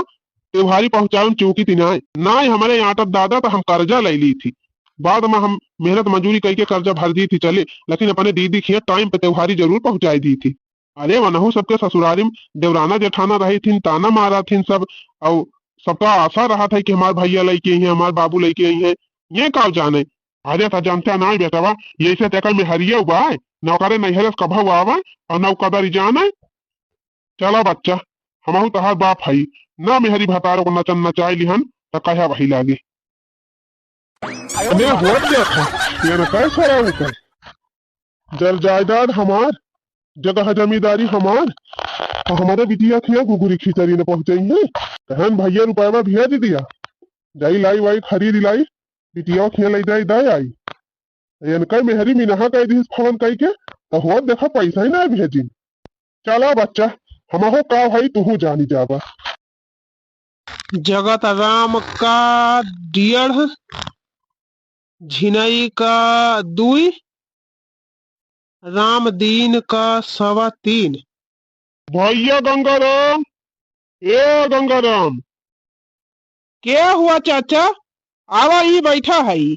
त्योहारी पहुँचावन चूकी थी नाय। नाय हमरे आटत दादा, तो हम कर्जा ले ली थी। बाद में हम मेहनत मजूरी कइके कर्जा भर दी थी चले, लेकिन अपने दीदी खिया टाइम पे त्योहारी जरूर पहुँचाई दी थी। अरे वनहु सबके ससुरारी में देवराना जेठाना रही थीन, ताना मारा थीन सब, अउ सबका आशा रहा था कि हमार भइया लइके आई हैं, हमार बाबू लइके आई हैं, ये का जाने। अरे त जानते नाय बेटवा, यैसे तेकर मेहरिया उबाय, न ओकरे नैहरे से कभऊ आवे, अउ न उ कदर जाने। चला बच्चा, हमहू तहार बाप हई, ना मेहरी भतारो को नचन नचाई लिहन, त कहे वही लागे। अरे होत देखा, ये न कैसे रहे ऊपर। जल जायदाद हमार, जगह जमींदारी हमार, अउ हमरे बिटिया खिया घुघुरी खिचड़ी न पहुँचई है। कहन भइया रुपया भेज दिया, जाई लाई वाई खरीद लाई, बिटिया खिया लई जाई दे आई। एनका मेहरी मिनहा कह दिस फोन कई के, त होत देखा पैसा ही ना भेजिन। चला बच्चा, हमहू का हई तुहू जानी जाबा। जगत राम का डेढ़, झिनई का दुई, राम दीन का सवा तीन। भइया गंगाराम, ए गंगाराम। के हुआ चाचा? आवा, ई बैठा हई।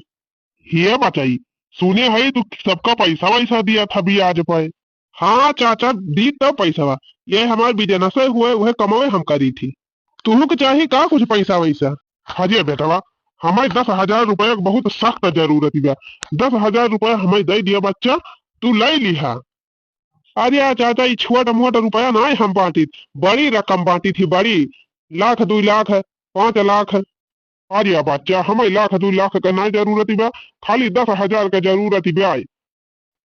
हिया बचाई, सुने हई तू सबका पैसा वैसा दिया था ब्याज पे। हाँ चाचा, दी तब पैसवा। ये हमार business हुए, उहे कमावे हम करी थी। तुहू के चाही का कुछ पैसा वैसा? अरे बेटवा, हमें दस हजार रुपया के बहुत सख्त जरूरत बा। दस हजार रुपया हमें दे दिया बच्चा, तू ले लिहा। अरे चाचा, ई छोट मोट रुपया नाय हम बांटित, बड़ी रकम बांटित ही, बड़ी। लाख, दुई लाख, पाँच लाख। अरे बच्चा, हमें लाख दुई लाख के नाय जरूरत बा, खाली दस हजार के जरूरत बा।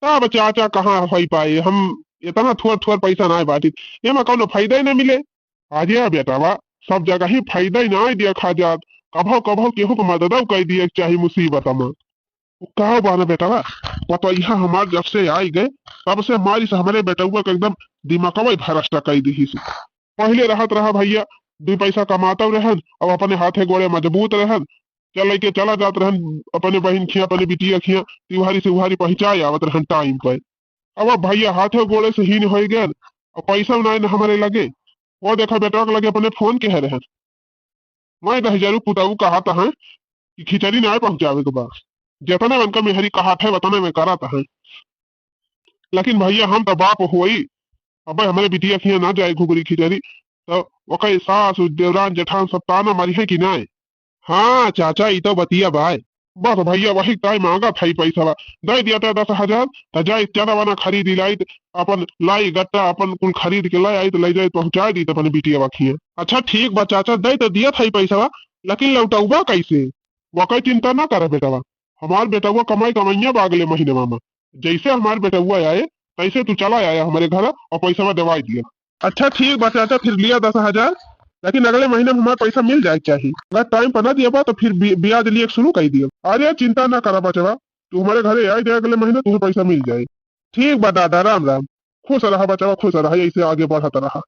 तब चाचा कहाँ होई पाए, हम इतना थोर थोर पैसा नाय बांटित, एमा कौनो फायदा ही न मिले। अरे बेटवा, सब जगह ही फायदा ही नाय देखा जात, कभो कभो केहू के मददो कर दिए के चाही मुसीबत में। उ का बा ना बेटवा, पतोहिया हमार जब से आई गए, तब से मारी से हमरे बेटउआ के एकदम दिमागवा ही भ्रष्ट कई दिहिस। पहिले रहत रहा भइया, दुई पैसा कमातउ रहन, अब अपने हाथे गोड़े मजबूत रहन, चल के चला जात रहन अपने बहिन खिया, अपने बिटिया खिया, तिउहारी से उहारी पहुँचाए आवत रहन time पे। अब, अब भइया हाथे गोड़े से हीन होइ गए, अब पैसा नाय न हमरे लगे। वो देखा बेटवा के लगे अपने फोन के है रहन, मैं दहिजरू पुताऊ कहत हैं कि खिचड़ी नाय पहुँचावे के बा। जेतने उनका मेहरी कहत है, वतने में करत हैं। लेकिन भइया, हम त बाप होई, अबे हमरे बिटिया खिया ना जाए घुघरी खिचड़ी, त ओकर सास, देवरान, जेठान सब ताना मारी है कि नाय? हाँ चाचा, ई तो बतिया बाय। बस भइया, वही ताई मांगत है पैसा, दे दिया त दस हजार, त जाए चना वना खरीद लाइत, अपन लाई गट्टा अपन कुल खरीद के ले आइत, ले जाइत पहुँचा दीत अपन बिटिया खिया। अच्छा ठीक बा चाचा, दे त दिया था पैसा, लेकिन लौटौबा कैसे? वकै चिंता ना करा बेटवा, हमार बेटवा कमाई कमैया बा अगले महीनवा में। जैसे हमार बेटवा आए, तैसे तू चला आया हमरे घर और पैसवा देवाई दिया। अच्छा ठीक बा चाचा, फिर लिया दस हजार, लेकिन अगले महीने में हमार पैसा मिल जाए के चाही। अगर time पर ना दिया बा तो फिर बि-, ब्याज लिए शुरू कर दिया। अरे चिंता ना करा बचवा, तू हमरे घरे आई दे अगले महीने, तुहे पैसा मिल जाए। ठीक बा दादा, राम राम। खुश रहा बचवा, खुश रहा, ऐसे आगे बढ़त रहा।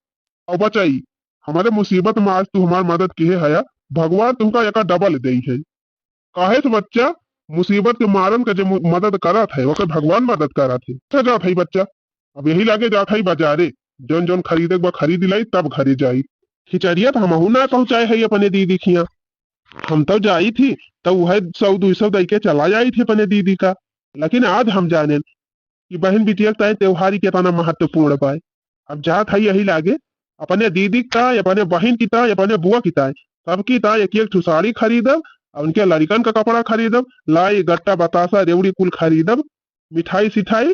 और बचई, हमरे मुसीबत में आज तू हमार मदद किहे हया, भगवान तुमका एका double देई है। काहे से बच्चा, मुसीबत के मारन का जे मु-, मदद करत है, ओकर भगवान मदद करत है। अच्छा जात है बच्चा, अब यही लागे जात है बाजारे, जौन जौन खरीदे के बा खरीद लाई, तब घरे जाई। खिचड़िया तो हमहू ना पहुँचाए है अपने दीदी खिया। हम तो जाई थी, तो वह सौ दुई सौ दई के चला जाई थी अपने दीदी का। लेकिन आज हम जाने कि बहिन बिटिया के ताई त्योहारी केतना महत्वपूर्ण बाय। अब जात है यही लागे, अपने दीदी के ताई, अपने बहिन की ताई, अपने बुआ की ताई, सबकी ताई एक एक ठो साड़ी खरीदब, और उनके लड़िकन का कपड़ा खरीदब, लाई, गट्टा, बतासा, रेवड़ी कुल खरीदब, मिठाई सिठाई,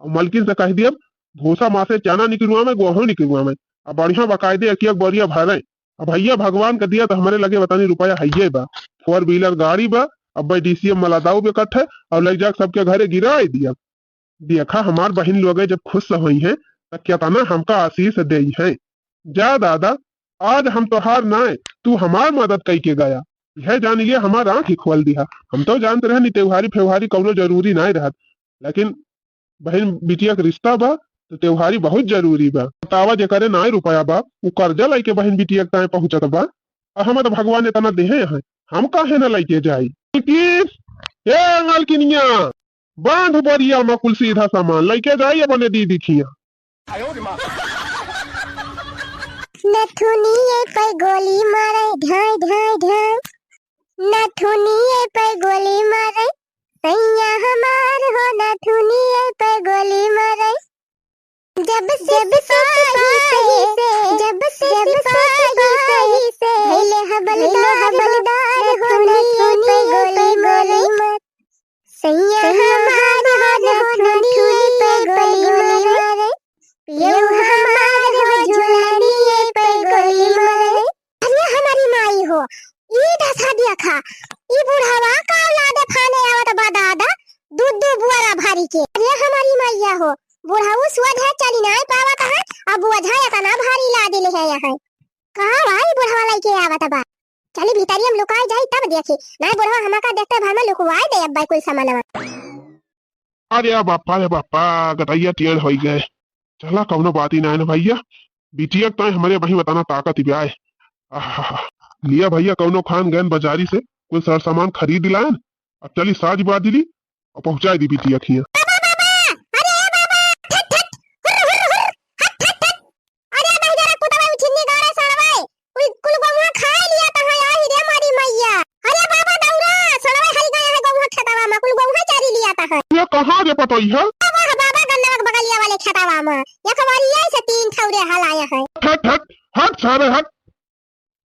और मलकिन से कह दियब, भूसा मासे चना निकलुआ में, गोहूँ निकलुआ में, अब बढ़िया बकायदे एक एक बोरिया भरे। अब भैया भगवान का दिया तो हमरे लगे बतानी रुपया हइये बा, four wheeler गाड़ी बा, अब भाई D C M वाला दाऊ बेकत है, और ले जाके सबके घरे गिराए दिया। देखा, हमार बहिन लोग जब खुश होई हैं, त केतना हमका आशीष देई हैं। जा दादा, आज हम तोहार नाय, तू हमार मदद कई के गया। यह जान लिया, हमार आँख ही खोल दिया। हम तो जानत रहनी त्योहारी फेवहारी कौनो जरूरी नाय रहत, लेकिन बहिन बिटिया के रिश्ता बा, तो त्योहारी बहुत जरूरी बा। बतावा, जेकरे नाय रुपया बा, उ कर्जा लइके बहिन बिटिया के ताए पहुँचत बा। आ हम तो भगवान इतना देहे हैं, हम काहे न लइके जाई? कि, ए मलकिनिया, बांध बोरिया में कुल सीधा सामान लइके जाई अपने दीदी खिया। नथुनिए पे गोली मारे, ढाई, ढाई, ढाई। नथुनिए पे गोली मारे, सैया हमार हो, नथुनिए पे गोली मारे। जब से, जब से सिपाही से, जब से, जब से सिपाही से, सिपाही से, भइले हवलदार, भइले हवलदार हो, नथुनिए पे गोली मारे। सैया हमार हो, नथुनिए पे गोली मारे। पियऊ हमार हो, झुलनिए पे गोली मारे। अरे हमारी माई हो, ई दशा देखा, ई बुढ़वा का औलादे फाने आवत बा दादा, दू दू बुआरा भरी के। अरे हमारी मैया हो, बुढ़ऊ सोझ है, चली नाय पावत है, अब बोझा इतना भारी लादिल है यहाँ। कहाँ बा ई बुढ़वा लइके आवत बा? चली भीतरी हम लुकाई जाई तब देखी, नाय बुढ़वा हमका देखते भर में लुकवाई दे अब्बा कुल सामानवा। अरे बापा रे बापा, गटैया टेढ़ होई गए। चला, कौनो बात ही ना है ना भैया, बिटिया के ताई हमरे बही बताना ताकत ही ब्याय। आहा, लिया भैया, कौनो खान गैन बाजारी से कुल सर सामान खरीद लायन, अब चली साज बाज ली और पहुँचाई दी बिटिया खिया। बाबा, बाबा, अरे बाबा, ठट, ठट, हुर, हुर, हुर, हट, हट, हट। अरे नहीं जरा कुतवा उछिन्नी गाड़ा सड़वाए, कुल, कुल गौवा खाए लिया ता है, आई रे मारी मैया। अरे बाबा दौरा, सड़वाए हरी गया है गौवा खेतवा में, कुल गौवा चरी लिया ता है। ये कहाँ रे पतोई है? बाबा, बाबा गन्नवा के बगलिया वाले खेतवा में। सारे हट।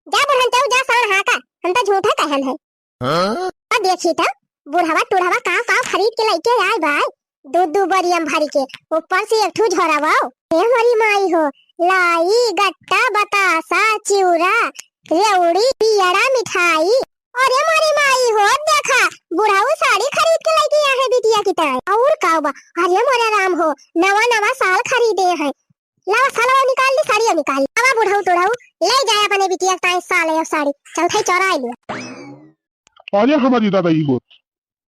जा बुढ़न, जाऊ जा, साढ़ हाँका, हम तो झूठा कहन है। हाँ? अब देखी तो बुढ़वा टुढ़वा का का खरीद के लइके आए बा, दू दू बोरिया में भरी के, ऊपर से एक ठू झोरावा। ए मोरी माई हो, लाई, गट्टा, बतासा, चिउरा, रेवड़ी, पियड़ा, मिठाई। अरे मोरी माई हो, देखा, बुढ़ऊ साड़ी खरीद के लइके आए हैं बिटिया की ताई। और का बा? अरे मोरे राम हो, नवा नवा साल खरीदे हैं। लावा सालवा निकाल ली, साड़िया निकाल ली। लावा बुढ़ऊ टुढ़ऊ, ले जाए अपने बिटिया के ताई साल या साड़ी, चौथाई चौराई लिया। अरे हमारी दादा, ई हो,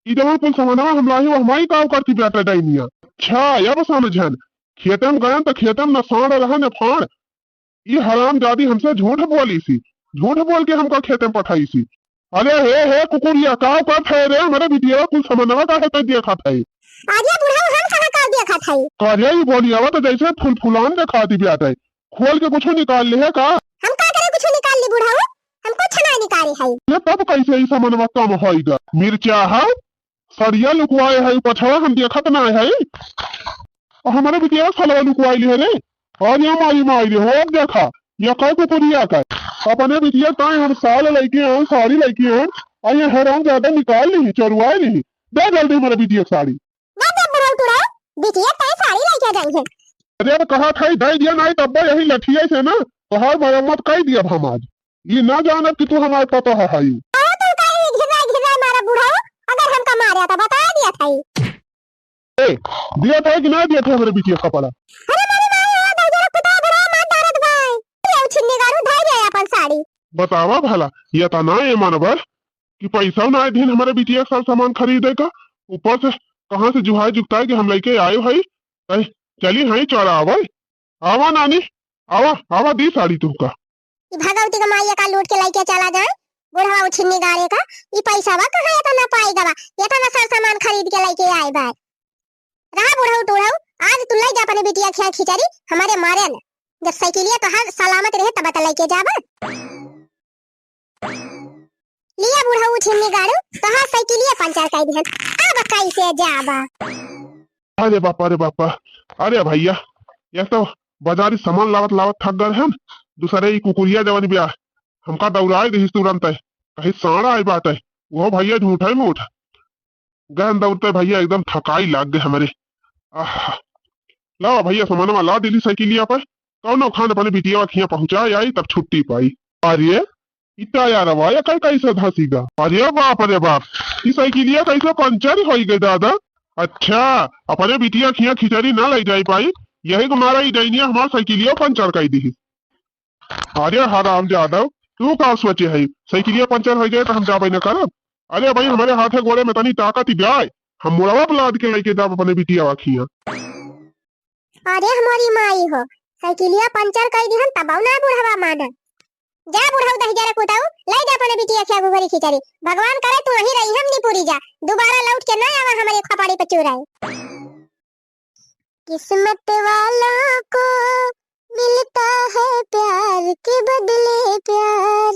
ई जवन कुल सामानवा हम लाए हो, हमारी का करती बेटा डाइनिया? अच्छा, अब समझन। खेते में गयन त खेते में न साँड़ रहा न फाँड़। ई हरामजादी हमसे झूठ बोली सी, झूठ बोल के हमका खेते में पठाई सी। अरे हे, हे कुकुरिया, का करत है रे? हमरे बिटिया कुल सामानवा काहे तै देखत है? अरे बुढ़ऊ, हम कहाँ का देखत है? अरे ई बोलियावा तो जैसे फुलफुलान देखाती बेटा है। खोल के कुछ निकाल ले है का? हम का करे कुछ निकाल ली बुढ़ऊ? हम कुछ ना निकाले है। ये तब कैसे ई सामानवा कम होइगा? मिर्चा है, सड़िया लुकवाए है, पछवा हम देखत ना है। और हमारे बिटिया सलवा लुकवाई ली है रे। और ये मारी मारी रे, हो देखा, ये कई कुकुरिया का। अपने बिटिया ताई हम साल लइके आन, साड़ी लइके आन, और ये हरामजादा निकाल ली, चोरवाए ली। दे जल्दी हमारे बिटिया के साड़ी। दे दे बुढ़ऊ टुढ़ऊ, बिटिया ताई साड़ी लइके जाई है। अरे अब कहा था, दे दिया नहीं तब यही लठिया से ना, तोहार मरम्मत कर दिया हम आज। ये ना जानत कि तू हमारे पतोह है। अरे तू काहे घिर्रा घिर्रा मारा बुढ़ऊ, अगर हमका मारे तो बता दिया था। ए, दिया था कि ना दिया था हमरे बिटिया कपड़ा? अरे मेरी माई, ओ दहिजरा कुत्ता बुढ़ऊ मार डारत बाय। ले छिन्नी गारू, धर ले अपन साड़ी। बतावा भला, ये तना ए मानवर कि पैसा ना दिन हमारे बिटिया के साथ सामान खरीदे का, ऊपर से कहाँ से जुहाई जुगताई के हम लइके आए भाई। ए, चली हई चोरावै। आवा नानी, आवा, आवा, दी साड़ी तुमका। ई भगवती का माई का लूट के लइके चला जाए, बुढ़वा उछिन्नी गारे का, ई पैसावा कहाँ एतना पाई गवा, एतना सर सामान खरीद के लइके आए बा। रहा बुढ़ऊ टुढ़ऊ, आज तू लइ जा अपने बिटिया खिया खिचड़ी, हमारे मारे न। जब साइकिलिया तोहार सलामत रहे तब त लइके जाबा। लिया बुढ़ऊ छिन्नी गाड़ू, तोहार साइकिलिया पंचर कर दिहन, अब कैसे जाबा? अरे बापा, अरे बापा, अरे भैया, एक तो बाजारी सामान लावत लावत थक गए हम, दूसरे ई कुकुरिया जवन बिया, हमका दौड़ाए दिहिस तुरंत, कहीं साँड़ आए बाटे, वो भैया झूठा ही मूठ। गहन दौड़ते भैया एकदम थकाई लाग गए हमरे। आह, लावा भैया सामानवा ला दिली साइकिलिया पे, कौनो खान अपने बिटिया खिया पहुँचा आई तब छुट्टी पाई। अरे, इतना यार वाया कई कैसे धसी गा? अरे बाप रे बाप, ई साइकिलिया कैसे पंचर होई गई दादा? अच्छा, अपने बिटिया खिया खिचड़ी ना ले जाई पाई, यही को मारा ई डैनिया हमार साइकिलिया पंचर कर दी। अरे हराम जादव, तू का सोचे है, साइकिलिया पंचर हो जाए तो हम जाबे न करब? अरे भाई, हमारे हाथे गोड़े में तनी ताकत ही जाए, हम मुड़वा पे लाद के लेके जाब अपने बिटिया खिया। अरे हमारी माई हो, साइकिलिया पंचर कर दिहन तबौ ना बुढ़वा मानन। जा बुढ़ऊ दहिजरा कुताऊ, ले जा अपने बिटिया खिया घुघरी खिचड़ी। भगवान करे तू वहीं रही, हम नहीं पूरी जा, दोबारा लौट के ना आवा हमारे खपड़ी पे चुराए। किस्मत वालों को मिलता है प्यार के बदले प्यार,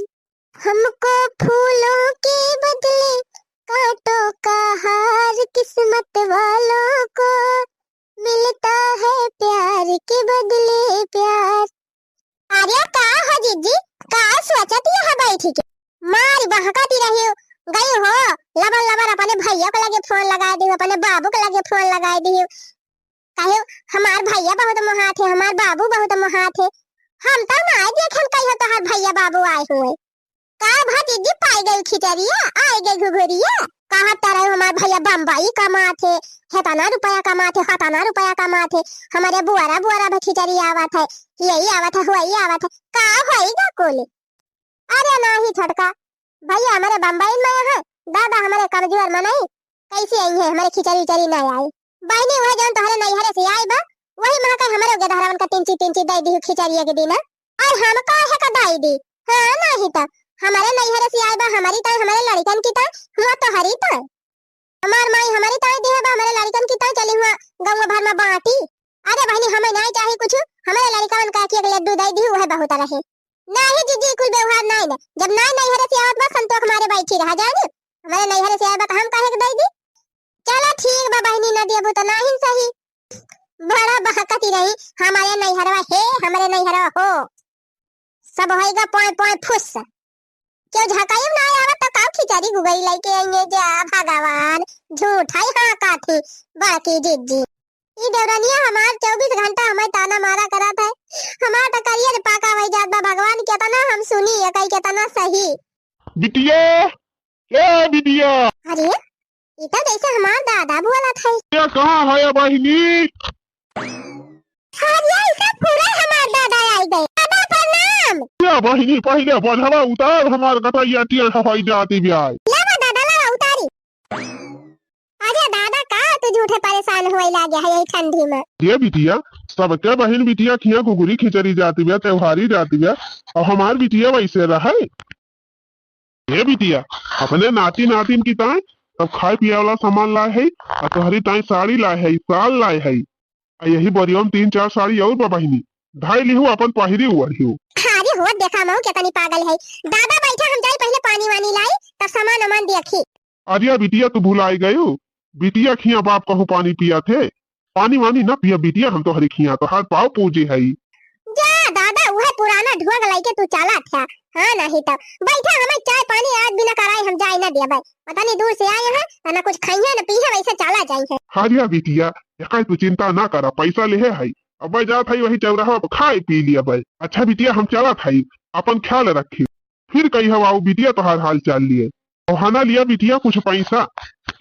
हमको फूलों के बदले कांटों का हार, किस्मत वालों को मिलता है प्यार के बदले प्यार। अरे का हो जीजी, का सोचत यहाँ बैठी के? मारी बहकती रही गई हो, लबर लबर अपने भैया के लगे फोन लगाए दी, अपने बाबू के लगे फोन लगाए दी। कहे, "हमार भैया बहुत मोहात है, हमार बाबू बहुत मोहात है।" हम तो ना देखे, हम कहियो तोहार भैया बाबू आए हुए। का भतीजी पाई गई खिचड़िया, आई गई घुघुरिया? कहा तरह हमार भैया बम्बई कमात है, हेतना रुपया कमात है, हतना रुपया कमात है, हमारे बुआरा बुआरा में खिचड़ी आवत है, यही आवत है, वही आवत है, का होई गा कुल? अरे नाही छोटका, भैया हमारे बम्बई में है, दादा हमारे कमजोर मनई, कैसे आई है, हमारे खिचड़ी उचड़ी ना आई। बहनी वह जौन तोहरे नैहरे से आई बा, वही महका हमारे गेदहरवन का तिंची तिंची दे दी खिचड़िया के दिन। और हम काहे का दाई दी? हाँ, नाही तो हमारे नैहरे से आए बा, हमारी ताई, हमारे लड़कन की ताई, हुआ तोहरी ताई। हमार माई हमारी ताई दिहे बा, हमारे लड़कन की ताई चली हुआ गाँव भर में बांटी। अरे बहनी, हमें नाही चाही कुछ, हमारे लड़कन का एक लड्डू दे दी, वह बहुत रहे। नाही जीजी, कुल व्यवहार नाही न, जब नाही नैहरे से आवत बा, संतोष मारे बैठी रहा जाए नी। हमारे नैहरे से आए बा, तो हम काहे के दे दी? चला ठीक बा बहनी, न देबू तो नाही सही। बड़ा बहकती रही, "हमारे नैहरवा हे, हमारे नैहरवा हो।" सब होइगा पोंय पोंय फुस। केउ झकाइब ना आवा तो काउ खिचड़ी गुगरी लइके आइए जा भगवान। झूठ है हाँ काथी बड़की जिज्जी। ई देवरनिया हमार चउबीस घंटा हमें ताना मारा करत है। हमार तो करियर पाका वही जात बा भगवान, केतना हम सुनी एकई केतना सही। बिटिया, ए बिटिया। अरे, ई तो जैसे हमार दादा बोलत है। ये कहाँ है बहिनी? अरे, ई तो पूरा हमार दादा आई गए। दादा प्रणाम। ये बहिनी पहिले बधवा उतार, हमार गटैया टियर हवाई जाती ब्याय। लावा दादा, लावा उतारी। अरे दादा, का तू झूठे परेशान होए लागे है यही ठंडी में? ये बिटिया, सबके बहिन बिटिया खिया घुघुरी खिचड़ी जाती बा, त्योहारी जाती बा, और हमार बिटिया वैसे रहे। ये बिटिया, अपने नाती नातिन की ताई सब खाए पिए वाला सामान लाए है, और तोहरी ताई साड़ी लाए है, साल लाए है, आ यही बरिया में तीन चार साड़ी और बा बहिनी, धाई लिहू अपन पहिरी उड़िहू। अरे हो देखा महू केतनी पागल है। दादा बैठा, हम जाई पहिले पानी वानी लाई, तब सामान वामान देखी। अरे बिटिया तू भुलाई गयू, बिटिया खिया बाप कहूँ पानी पिया थे, पानी वानी न पिया बिटिया, हम तोहरी खिया तोहार पाँव पूजे हई। जा दादा, उहे पुराना ढोंग लइके तू चला था। हाँ नहीं तो बैठा, हमें चाय पानी आज बिना कराए हम जाए न देबे। पता नहीं दूर से आए हैं, तो न कुछ खाइए न पीहे, वैसे चला जाए है। अरे बिटिया, एकाई तू चिंता ना करा, पैसा लेहे हई। अब मैं जात हई वही चौराहा पर खाए पी लिया भाई। अच्छा बिटिया, हम चलत हई, अपन ख्याल रखी। फिर कही हवा बिटिया तोहार हाल चाल लिए। और हना लिया बिटिया कुछ पैसा,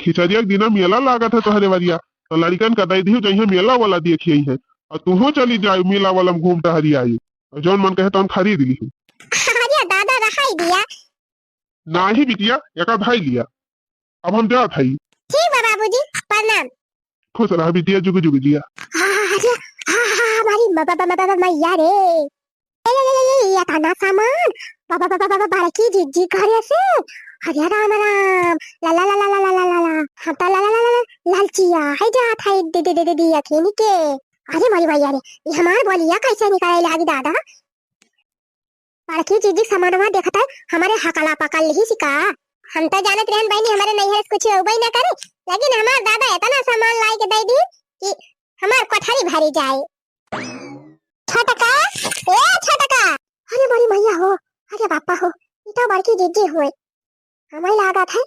खिचड़िया के दिना मेला लागत है तोहरे वरिया, तो लड़िकन का दे दिहू, जइहे मेला वाला देखिए है। और तुहो चली जाए मेला वाला में घूम टहरी आई, और जौन मन कहे तौन खरीद लिहू। अरे दादा, रहाई दिया। नाही बिटिया, एका भाई लिया। अब हम जात हई। ठीक बा बाबूजी, प्रणाम। खुश रहा बिटिया, जुग जुग जिया। हाँ, हाँ, हाँ, हाँ, हाँ, हमारी म-, ब-, ब-, ब-, ब-, मैया रे। ए, ए, ए, ए, ये तना सामान। ब-, ब-, ब-, ब-, ब-, बड़की जिज्जी घरे से। अरे राम राम। ला, ला, ला, ला। हम तो ला, ला, ला, ला, ला, लालचिया है जात है दे, दे, दे, दे, दिया खीनी के। अरे मोरी मैया रे, ये हमार बोलिया कैसे निकले लागी दादा? बड़की जिज्जी सामानवा देखत है, हमरे हकला पकड़ लिही सिका। हम तो जानत रहन बहिनी, हमरे नैहर से कुछ अउबे न करे, लेकिन हमार दादा इतना सामान लाई के दे दी कि हमार कोठरी भरी जाए। छोटका, ए छोटका। अरे मोरी मैया हो, अरे बापा हो, ई तो बड़की जिज्जी हुए। हमें लागत है,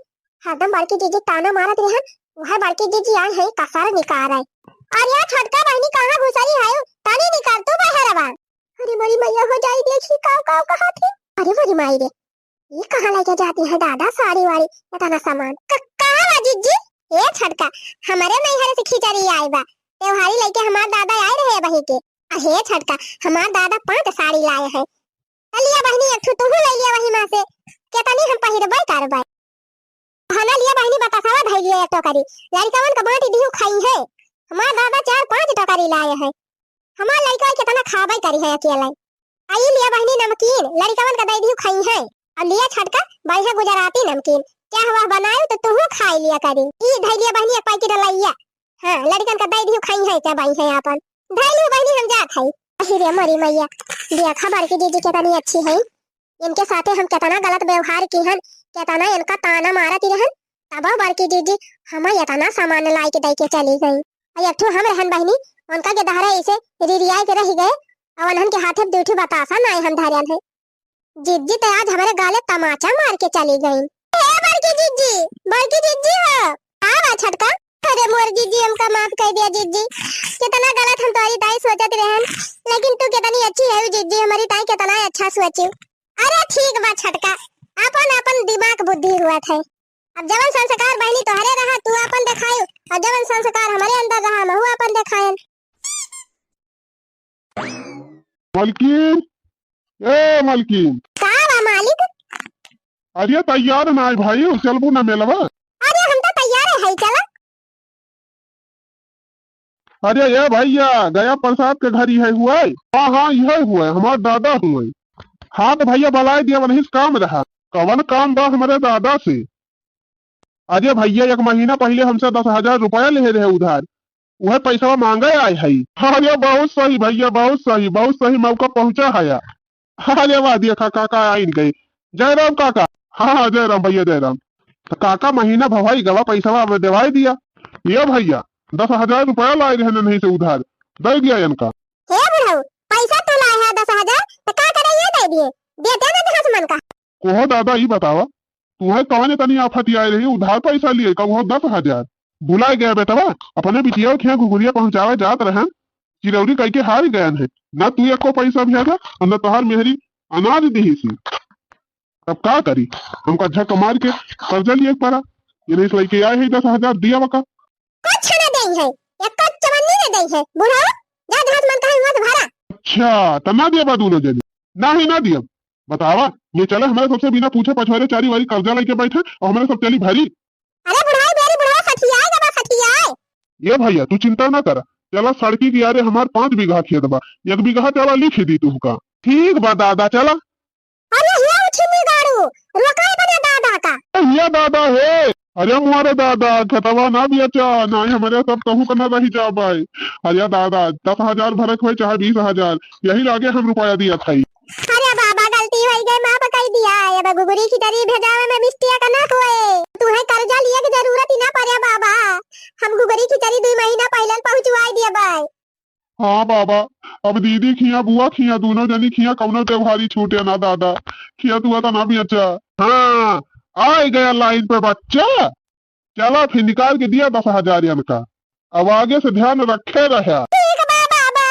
हरदम बड़की जिज्जी ताना मारत रहन, वह बड़की जिज्जी आई है, कसर निकाल रहे। अरे छोटका बहिनी, कहाँ घुसरी है? तनी निकाल तू बहरवा। अरे मोरी मैया हो जाई, देखी काव काव कहा थी। अरे मोरी माई रे, ये कहाँ लेके जाती है दादा साड़ी वाड़ी, इतना सामान? क-, कहाँ बा जिज्जी? ए छोटका, हमारे नैहर से खिचड़ी आए बा, त्योहारी लेके हमार दादा आए रहे बही के। अहे छोटका, हमार दादा पांच साड़ी लाए हैं, त लिया बहिनी, एक ठो तुहू ले लिया वही में से। केतनी हम पहिरबे करबे। हना लिया बहिनी, बतासवा धई लिया एक टोकरी। लड़िकवन का बांटी दिहू खाई है। हमार दादा चार पांच टोकरी लाए है। हमार लड़िका केतना खाबे करी है अकेले। आई लिया बहिनी नमकीन, लड़िकवन का दे दिहू खाई है। और लिया छोटका, बढ़िया गुजराती नमकीन। क्या हुआ बनायो तो तुहू खाई लिया करी। ई धई लिया बहिनी एक पैकेट लइया। हाँ, लड़िकन का दे दिहू खाई है, चबाई है आपन। धई लिहू बहिनी, हम जात हई। अहि रे मोरी मैया, देखा बड़की जिज्जी केतनी अच्छी है। इनके साथे हम केतना गलत व्यवहार किहन, केतना इनका ताना मारत रहन, तबो बड़की जिज्जी हमें इतना सामान लाई के दे के चली गई। और एक ठो हम रहन बहिनी, उनका के दहरा ऐसे रिरियाए के रह गए, और उन्हन के हाथे दू ठो बतासा नाई हम धरन है। जिज्जी तो आज हमारे गाले तमाचा मार के चली गई। हे बड़की जिज्जी, बड़की जिज्जी हो। का बा छोटका? अरे मोर जिज्जी, हमका माफ कर दिया जिज्जी। कितना गलत हम तोरी ताई सोचत रहन, लेकिन तू कितनी अच्छी है जिज्जी, हमारी ताई कितना अच्छा सोची। अरे ठीक बा छोटका, अपन अपन दिमाग बुद्धि हुआ थे। अब जवन संस्कार बहिनी तोहरे रहा तू अपन देखायु, और जवन संस्कार हमारे अंदर रहा महू अपन देखायन। मलकिन, ए मलकिन। का बा मालिक? अरे तैयार ना है भाई, चलबू ना मेलवा? अरे हम तो तैयार है, है चला। अरे ए भैया, गया प्रसाद के घर इहे हुए? हाँ हाँ, इहे हुए, हमार दादा हुए। हाँ तो भैया बुलाए दिया, वहीं से काम रहा। कवन काम बा हमारे दादा से? अरे भैया, एक महीना पहिले हमसे दस हजार रुपया लेहे रहे उधार, उहे पैसवा मांगे आए हई। अरे बहुत सही भैया, बहुत सही, बहुत सही मौका पहुँचा है। अरे वाह, देखा काका आइन गए। जय राम काका। हाँ हाँ, जय राम भैया, जय राम। तो काका महीना भवाई गवा, पैसवा अब देवाई दिया। ये भैया, दस हजार रुपया लाए रहे नहीं से उधार, दे दिया इनका। हे बुढ़ऊ, पैसा तू लाए है दस हजार, तो का करे ये दे दिए? देते ना दहेज मन का। कोहो दादा, ई बतावा, तुहे कवने तनी आफत आए रही, उधार पैसा लिए, कब हो दस हजार? भुलाए गया बेटवा, अपने बिटिया के यहाँ घुघुरिया पहुँचावे जात रहन, चिरौरी कइके हार गयन है। ना तू एको पैसा भेजा और ना तोहार मेहरी अनाज दिही सी। तब का करी, हमका झक मार के कर्जा लिए पड़ा। ये नहीं लइके आए है दस हजार, दिया बका। कुछ ना देई है, एको चवन्नी ना देई है। बुढ़ऊ, जा जहाँ मन कहे हुआ से भरा। अच्छा, त ना दिया बा दोनों जनी? नाही, ना दिया। बतावा, ये चले हमारे सबसे बिना पूछे पछवारे चारी वारी कर्जा लेके बैठे और हमारे सब चली भरी। अरे बुढ़ऊ, बेरी बुढ़ऊ, सठियाए गवा, सठियाए। ये भैया, तू चिंता ना कर, चला सड़की किनारे हमार पाँच बीघा खेत बा, एक बीघा चला लिख दी तुमका। ठीक बा दादा, चला। अरे हिया उठिनी गाड़ू, रोकाए बने दादा का। ए, हिया दादा हे। अरे मुआरे दादा, खेतवा ना बेचा, नाही हमारे सब कहूँ का ना रही जाबाई। अरे दादा, दस हजार भरक होए चाहे बीस हजार, यही लागे हम रुपया दिया था। अरे बाबा, गलती होई गई, माफ कर दिया। अब घुघुरी खिचड़ी भेजावे में mistake ना होए। तुहे कर्जा लिए के जरूरत ही ना पड़े बाबा, हम घुघुरी खिचड़ी दुई महीना पहले पहुँचवाई दिया बाई। हाँ बाबा, अब दीदी खिया, बुआ खिया, दोनों जनी खिया कौनो त्योहारी छूटे ना दादा, खिया तुआ तना बेचा। हाँ, आ गया लाइन पे बच्चा, चला फिर निकाल के दिया दस हजार इनका, अब आगे से ध्यान रखे रहे। ठीक बा बाबा।